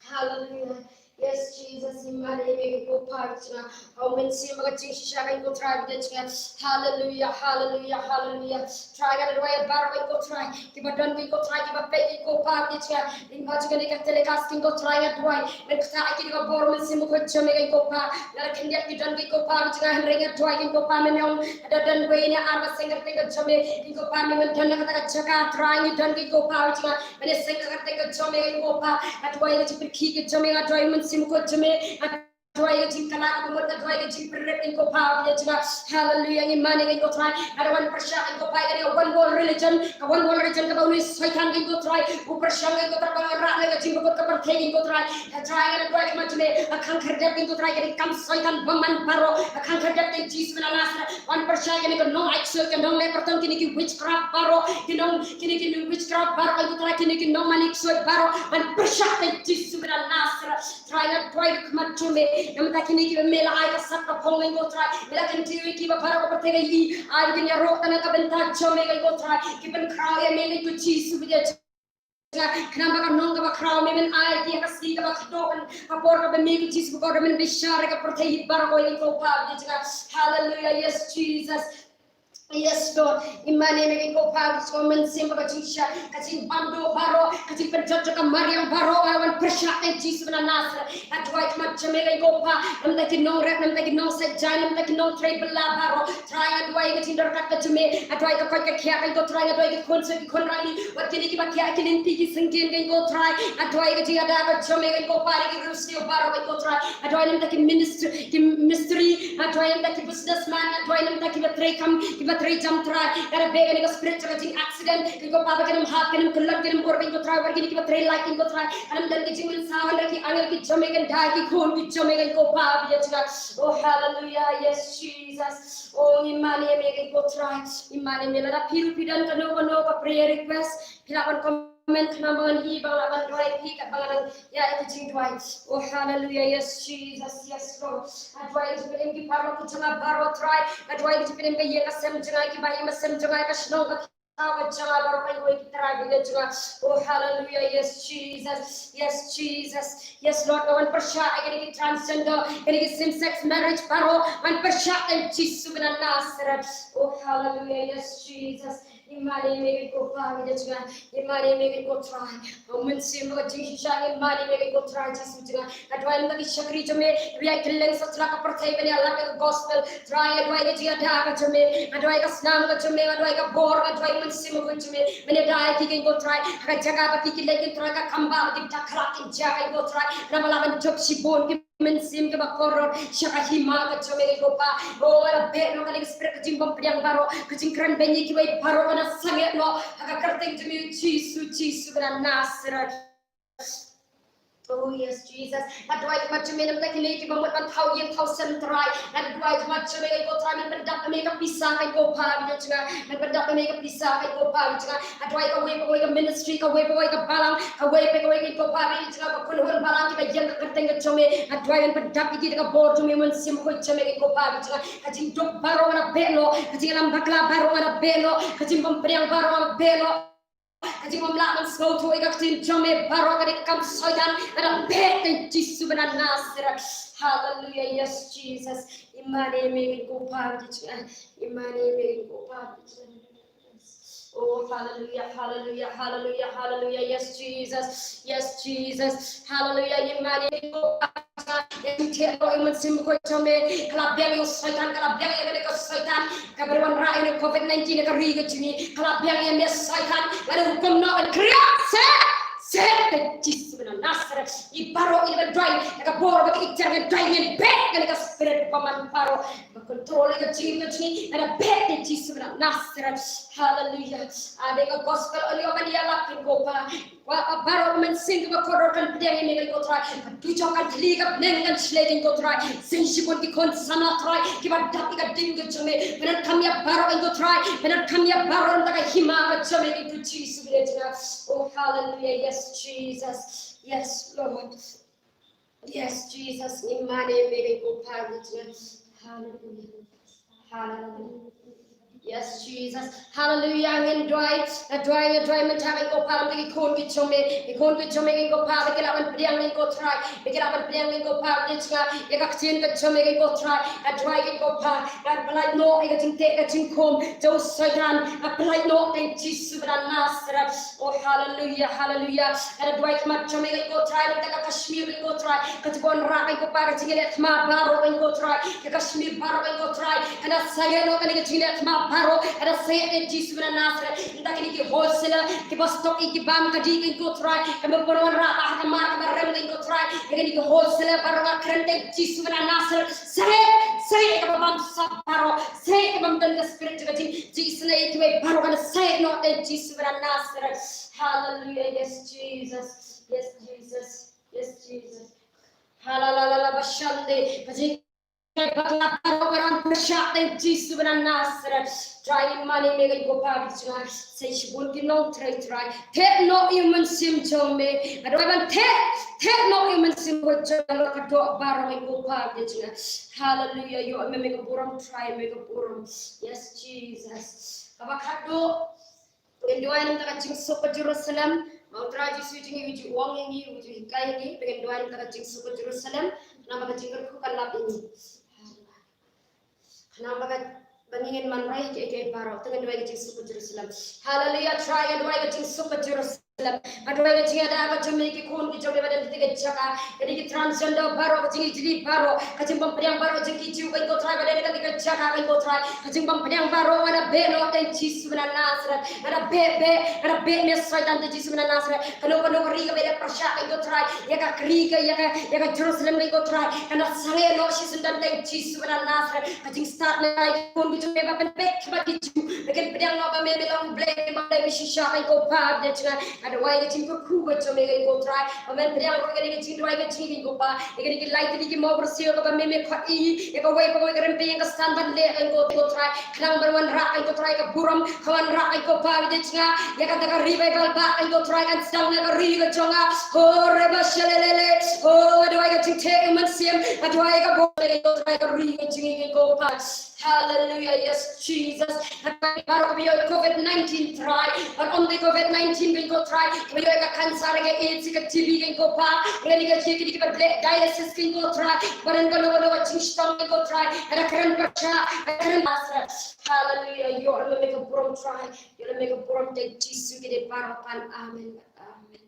Hallelujah. Yes, Jesus, i mane me ko Pa jong nga. Hau men si ma ka jingshisha ko Trai jong nga. Hallelujah, hallelujah, hallelujah. Trai, nga da duwai baroh ko Trai, kiba don ko Trai, kiba peit ko Pa jong nga. Lyngba jong kane ka telecast ko Trai, nga duwai, men kata ki da ka bor Mynsiem Bakhuid jong me ko Pa. Nga da khyndiat ki don ko Pa jong nga, hynrei nga duwai ko Pa, men ong da don wei ne ar ba seng kyrteng ka jong me ko Pa, men don na kata ka jaka Trai, ngi don ko Pa jong nga. Men ïa seng ka kyrteng ka jong me ko Pa, nga duwai ka jingpyrkhing ka jong me, nga duwai Mynsiem Bakhuid jong me, nga duwai ka jingkylla kaba mut, nga duwai ka jingpyrkhat ko Pa, ïa jong nga. Hallelujah, ngi mane ko Trai, nga da wan pyrshah ko Pa, ïa ka one world religion, ka one world religion kaba une u Soitan ko Trai u pyrshang ko Trai, ba wanrah ïa ka jingpyrkhat ka pyrthei ko Trai. Nga Trai, nga da duwai khmat jong me, nga khang khyrdep ko Trai, ka dei kam Soitan bymman baroh, nga khang khyrdep tang Jisu na Nasareth. Wan pyrshah kine ki nong ai ksuid, ki nong leh pyrthei, kine ki witchcraft baroh, ki nong, kine ki nong witchcraft baroh ko Trai, kine ki nong mane ksuid baroh, wan pyrshah tang Jisu na Nasareth. Trai, nga duwai khmat jong me, namar kine kiba me la ai ka sap ka phong ko Trai, me la kyntiew ïa kiba baroh ka pyrthei ka ïohi, ai ba kin ïaroh tang ha ka bynta jong me ko Trai, ki pynkhraw ïa me ko Jisu ïa jong nga. Khnang ba ka nong kaba khraw me men ai ïa ki ha ka sngi kaba khadduh, ka por kaba me ko Jisu ba kordor men bishar ïa ka pyrthei baroh ko Pa ïa jong nga. Hallelujah, yes Jesus. Yes Lord. I mane me ko Pa, ko Mynsiem ba ka jingshisha, ka jingbam duh baroh, ka jingpynjot jong ka mariang baroh, wan pyrshah tang Jisu na Nasareth. Nga duwai khmat jong me ko Pa, namar ki nongrep, namar ki nongsait jaiñ, namar ki nongtrei bylla baroh. Trai, nga duwai ka jingdorkar ka jong me, nga duwai ka koit ka khiah ko Trai, nga duwai ki khun sut ki khun raini, wat kine kiba khiah ki lynti ki syngkien ko Trai. Nga duwai ka jingïada ka jong me ko Pa, ïa ki riewsniew baroh ko Trai. Nga duwai namar ki ministry, ki mistri, nga duwai namar ki businessman, nga duwai namar kiba trei kam, kiba trei jam Trai. Nga da beh kane ka spirit jong ka jing accident ko Pa, ba kin ym hap, kin ym kyllon, kin ym ur ko Trai, wat kine kiba trei light ko Trai. Kan ym don ki jingmynsaw, hynrei ki angel ki jong me kin da ïa ki khun ki jong me ko Pa ïa jong nga. Oh hallelujah, yes Jesus. Oh, i mane me ko Trai, i mane me, lada phi ruh phi don kano kano ka prayer request, phi lah ban comment khnang ba ngan i, ba ngan lah ban duwai phi katba ngan ïa ki jingduwai. Oh hallelujah, yes Jesus, yes Lord. Nga duwai ïa ki jingpynim ki paralok ki jong nga baroh Trai. Nga duwai ïa ki jingpynim ka ïing ka sem jong nga, kiba im ha sem jong nga, ka shnong ka thaw ka jong nga baroh, pynduwai ki Trai ba ïa jong nga. Oh hallelujah, yes Jesus, yes Jesus. Yes Lord, nga wan pyrshah ïa kine ki transgender, kine ki same sex marriage baroh, wan pyrshah tang Jisu na Nasareth. Oh hallelujah, yes Jesus. I mane me ko Pa ïa jong nga, i mane me ko Trai. Ko Mynsiem ba ka jingshisha, i mane me ko Trai Jisu jong nga. Nga duwai namar ki shakri jong me, ba ïai kylleng satlak ka pyrthei, ba ïalap ïa ka gospel. Trai, nga duwai ka jingïada ka jong me, nga duwai ka snam ka jong me, nga duwai ka bor, nga duwai Mynsiem Bakhuid jong me. Men ïada ïa ki ko Trai, ha ka jaka ba ki, ki leit ko Trai, ka kam ba ki dakhlak ki jaka ko Trai, namar ba la ban jop shibun ki mynsiem kiba kordor sha ka hima ka jong me ko Pa. Oh, nga la beh noh kane ka spirit ka jingbym pdiang baroh, ka jingkren beiñ ïa kiwei baroh, nga la sangeh noh ha ka kyrteng jong me Jisu, Jisu ba na Nasareth. Oh yes, Jesus. Nga duwai khmat jong me namar kine kiba mut ban thaw ïing thaw sem Trai. Nga duwai khmat jong me ko Trai, men pyndap ïa me ka pisa ko Pa bad jong nga. Men pyndap ïa me ka pisa ko Pa bad jong nga. Nga duwai kawei pa kawei ka ministry, kawei pa kawei ka balang, kawei pa kawei ko Pa bad jong nga, ka kynhun balang kiba ïeng ha ka kyrteng ka jong me. Nga duwai men pyndap ïa ki da ka bor jong me, Mynsiem Bakhuid jong me ko Pa bad jong nga. Ka jingduk baroh nga la beh noh, ka jingïalam bakla baroh nga la beh noh, ka jingbym pdiang baroh nga la beh noh. Ka jingbym lah ban sngewthuh ïa ka ktien jong me baroh ka dei ka kam Soitan, nga la beh ïa ka kyrteng Jisu ba na Nasareth. Haleluya, yes Jesus. Imane me ko Pa bad jong nga. Imane me ko Pa bad jong nga. Oh, haleluya, haleluya, haleluya, haleluya. Yes Jesus. Yes Jesus. Haleluya. Imane me ko Pa. Ïa jingteh noh ïa u Mynsiem Bakhuid jong me. Ka la biang ïa u Soitan, ka la biang ïa kane ka Soitan kaba wanrah ïa une u covid nineteen ha ka ri ka jong ngi. Ka la biang ïa me Soitan, nga da hukum noh ban kriat, seh, seh da ka kyrteng Jisu ba na Nasareth. Ngi baroh ngi ba duwai ïa ka bor bad ka iktiar, ngi duwai, ngi beh ïa kane ka spirit ba man baroh ba control ïa ka jingim ka jong ngi, nga da beh ïa ka kyrteng Jisu ba na Nasareth. Haleluya. Ade ka gospel ong ïa ban ïalap ko Pa. Wa, wa baroh mynsiem kiba kordor kan pdiang ïa me ko Trai. Ka dujok kan thli, ka bneng kan shlei ko Trai. Sngewbha shibun ki khun samla Trai kiba dap ïa ka ding ka jong me. Pyndonkam ïa baroh ko Trai. Pyndonkam ïa baroh na ka bynta ka hima ka jong me ko Jisu ba na Nasareth. Oh hallelujah, yes Jesus. Yes Lord. Yes Jesus, imane me ko Pa. Hallelujah. Hallelujah. Yes Jesus. Hallelujah. Ngin duwai, nga duwai, nga duwai mynta ko Pa, ïa ki khun ki jong me, ki khun ki jong me ko Pa, ba ki lah ban pdiang ko Trai, ba ki lah ban pdiang ko Pa, ïa ka ktien ka jong me ko Trai. Nga duwai ko Pa, nga pyllait noh ïa ka jingteh ka jingkhum jong u Soitan, nga pyllait noh ïa ka kyrteng Jisu ba na Nasareth. Oh hallelujah, hallelujah. Nga da duwai khmat jong me ko Trai, na ka Kashmir ko Trai, ka jingwanrah ko Pa, ka jingïaleh thma baroh ko Trai, ka Kashmir baroh ko Trai. Nga da sangeh noh kane ka jingïaleh thma baroh, nga da sangeh ïa ka kyrteng Jisu ba na Nasareth. Nangta kine ki wholesaler kiba stock ïa ki bam ka dih ko Trai, kaba pynwanrah ba ha ka mar kaba rem ko Trai, ïa kine ki wholesaler baroh nga kren ïa ka kyrteng Jisu ba na Nasareth. Sangeh, sangeh ïa kaba bam sap baroh, sangeh ïa kaba ym don ka spirit jong ka jing, jingïaseng ïa kiwei baroh, nga da sangeh noh ïa ka kyrteng Jisu ba na Nasareth. Hallelujah, yes Jesus, yes Jesus, yes Jesus. Hallelujah, bashande, ka jing bakla baroh nga pyrshah ïa ka kyrteng Jisu ba na Nasareth. Trai, imane me ko Pa bad jong nga. Sngewbha shibun ki nongtrei Trai. Theh noh ïa u mynsiem jong me. Nga duwai ban theh, theh noh ïa u Mynsiem Bakhuid jong me, ka doh baroh ko Pa bad jong nga. Hallelujah, ïoh me me ka burom Trai, me ka burom. Yes Jesus. Kaba khatduh. Ngin duwai namar ka jingsuk ka Jerusalem. Ma u Trai Jisu jong ngi u ju ong ïa ngi, u ju hikai ïa ngi, ngin duwai namar ka jingsuk ka Jerusalem. Namar ka jingkyrkhu ka lap ïa ngi. Namar ka ba ngin man roi kiei kiei baroh. Te ngin duwai ka jingsuk ka Jerusalem. Hallelujah, Trai, ngin duwai ka jingsuk ka Jerusalem. Nga duwai ka jingïada ka jong me ïa ki khun ki jong me ba don ha kata ka jaka. Kine ki transgender baroh, ka jingijli baroh, ka jingbym pdiang baroh jong ki Jiw ko Trai ba don ha kata ka jaka ko Trai. Ka jingbym pdiang baroh nga da beh noh ïa ka kyrteng Jisu ba na Nasareth. Nga da beh, beh, nga da beh me Soitan ïa ka kyrteng Jisu ba na Nasareth. Kano kano ka ri kaba ïaleh pyrshah ko Trai, ïa ka ri ka, ïa ka, ïa ka Jerusalem ko Trai. Nga da sangeh noh shisyndon ïa ka kyrteng Jisu ba na Nasareth. Ka jingstad na ki khun ki jong me ba pynbeit bad ki Jiw. Ba kin pdiang noh ba me, me long U Blei, me long U Blei ba shisha ko Pa bad jong nga. Nga duwai ka jingkyrkhu ka jong me ko Trai. Ba men pdiang ruh ïa kane ka jingduwai ka jong ngi ko Pa. Ïa kine ki lai tylli ki mawbyrsiew kaba me, me khot ïa, ïa kawei pa kawei ka rympei ka Satan ban leh ko Trai. Khnang ban wanrah ko Trai ka burom, ka wanrah ko Pa bad jong nga. Ïa kata ka revival ba ko Trai kan sdang na ka ri ka jong nga. Ho reba shalelele. Ho, nga duwai ka jingteh ïa u Mynsiem. Nga duwai ka bor ko Trai ka ri ka jong ngi ko Pa. Hallelujah, yes Jesus. Baroh kiba ïoh covid nineteen Trai, ban ym dei covid nineteen ko Trai, kiba ïoh ka cancer, ka AIDS, ka T B ko Pa, ïa kine ki, ïa kine kiba leh dialysis ko Trai, ba don kano kano ka jingshitom ko Trai, ka da kren pyrshah, ka da kren pyrshah. Hallelujah, ïoh lem me ka burom Trai, ïoh lem me ka burom, ïa ka kyrteng Jisu ki dei baroh pan. Amen, amen.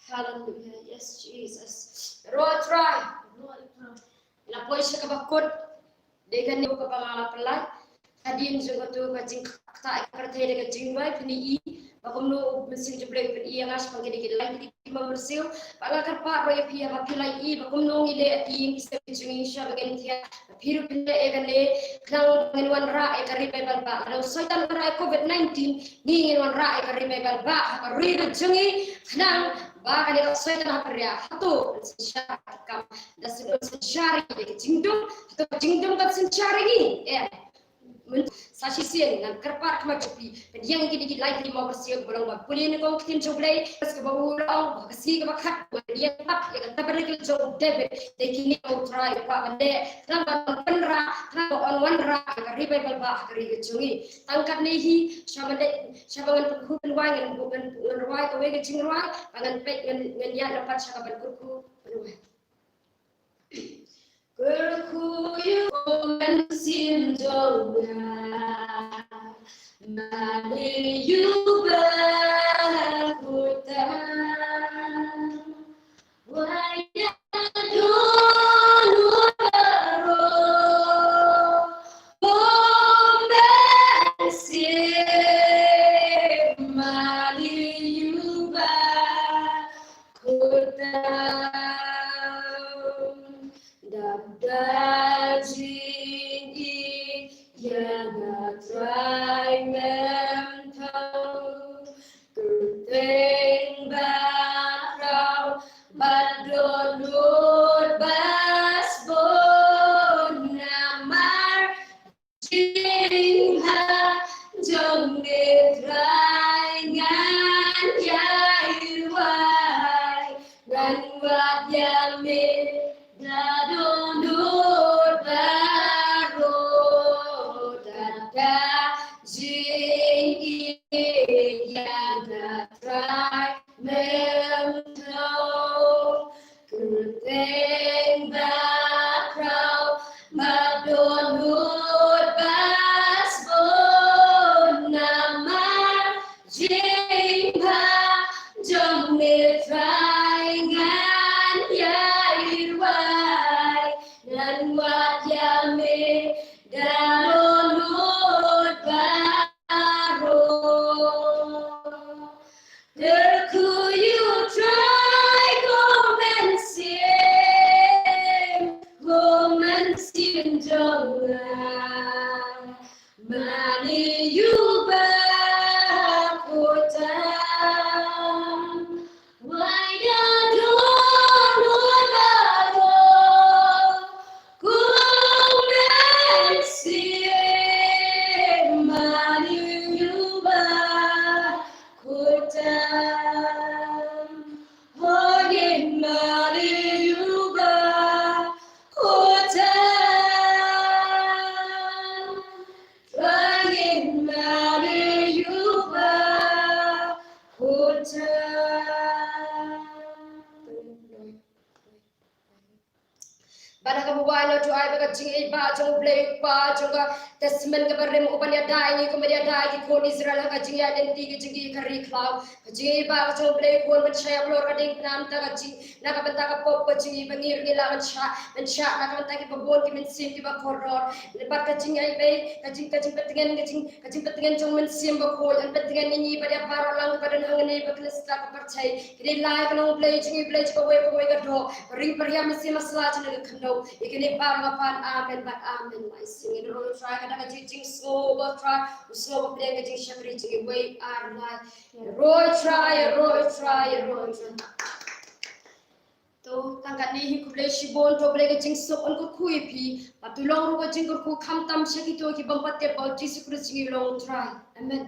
Hallelujah, yes Jesus. Ruh Trai. Ngi la poi sha kaba kut. Dei kane kaba nga la pynlait. Hadien jong kato ka jingkata ka pyrthei da ka jingduwai, phin ïohi ba kumno u Mynsiem jong U Blei u pyni ïa nga shaphang kine ki lai tylli ki mawryrsiew. Bad nga kyrpad ruh ïa phi haba phi la ïohi ba kumno ngi leh ïa ki ïing ki sem ki jong ngi, sha ba ngin thiah, ba phi ruh phin leh ïa kane, khnang ba ngin wanrah ïa ka Revival Bah. Lada u Soitan u wanrah ïa Covid nineteen, ngi ngin wanrah ïa ka Revival Bah ha ka ri ka jong ngi, khnang ba kane ka Soitan hapdeng hato un synshar, kam da shu un synshar ïa ka jingdum, hato ka jingdum kan synshar ïa ngi? Em. Mynta sa shisien ngan kyrpad khmat jong phi, pdiang ïa kine ki lai tylli mawryrsiew ba long ba pule na kong ktien jong U Blei, bad kaba u la ong ba ka sngi kaba khat, ba pdiang pat ïa ka tabernacle jong u David. Dei kine U Trai u kwah ban leh, khnang ban pynrah, khnang ban wanrah ïa ka Revival Bah ha ka ri ka jong ngi. Tang katne hi, sha ban leh, sha ba ngan pynkhrup pynwai, ngan, ngan, ngan rwai kawei ka jingrwai, ba ngan peit, ngan, ngan ïaid na pat sha ka ban kyrkhu pynwai. Kyrkhu ïa u Mynsiem jong nga, mane ïa u Bah khuid tam. Wai ïa don u baroh, u Mynsiem, mane ïa u Bah khuid tam. Dap da jingïeit ïa nga Trai, mem thaw. Kyrteng bakhraw bad dohnud ba sbun, namar jingbha jong me Trai ngan ïai rwai, ngan wad ïa me da dohnud baroh. Dap da jingïeit ïa nga Trai, mem thaw. Kyrteng bakhraw bad dohnud ba sbun, namar jingbha jong me Trai ngan ïai rwai, ngan wad ïa me da dohnud baroh. Kyrkhu ïa u Trai ko Mynsiem, ko Mynsiem jong nga. Mane ïa u Bah khuid tam. Wai ïa don u baroh, ko Mynsiem, mane ïa u Bah khuid tam. Hooid, mane ïa u Bah khuid tam. Hooid, mane ïa u Bah khuid tam. Bad ha kaba wai noh to ai ba ka jingïeit ba jong U Blei U Kpa jong ka Testament kaba rim u ban ïada ïa ngi kumba ïada ïa ki khun Israel ha ka jingïaid lynti ka jong ngi ha ka ri khlaw. Ka jingïeit ba ka jong U Blei U Khun ban shah ïa halor ka diengphna mynta ka jing, na ka bynta ka pop ka jong ngi ba ngi ruh ngi lah ban shah, ban shah na ka bynta kiba bun ki mynsiem kiba kordor. Bad ka jingïeit ba ka jing, ka jingpyntngen, ka jing, ka jingpyntngen jong Mynsiem Bakhuid, yn pyntngen ïa ngi bad ïa baroh lang kiba don hangne ba kin sa ka pyrthei. Ki dei lai ka long Blei jong ngi, Blei jong kawei pa kawei ka doh. Ba ring pyrhiam mynsiem masla jong ka khyndew. Ïa kine baroh nga pan amen bad amen. Lai sing ïa u Trai ka da ka jing, jingsngew ba Trai, u sngew ba pdiang ka jingshakri jong ngi wei ar lai. Ïaroh Trai, ïaroh Trai, ïaroh Trai. To, tang katne hi, khublei shibun, to Blei ka jingsuk un kyrkhu ïa phi. Bad to long ruh ka jingkyrkhu khamtam sha kito ki bym pat tip ba u Jisu Khrist jong ngi u long u Trai. Amen.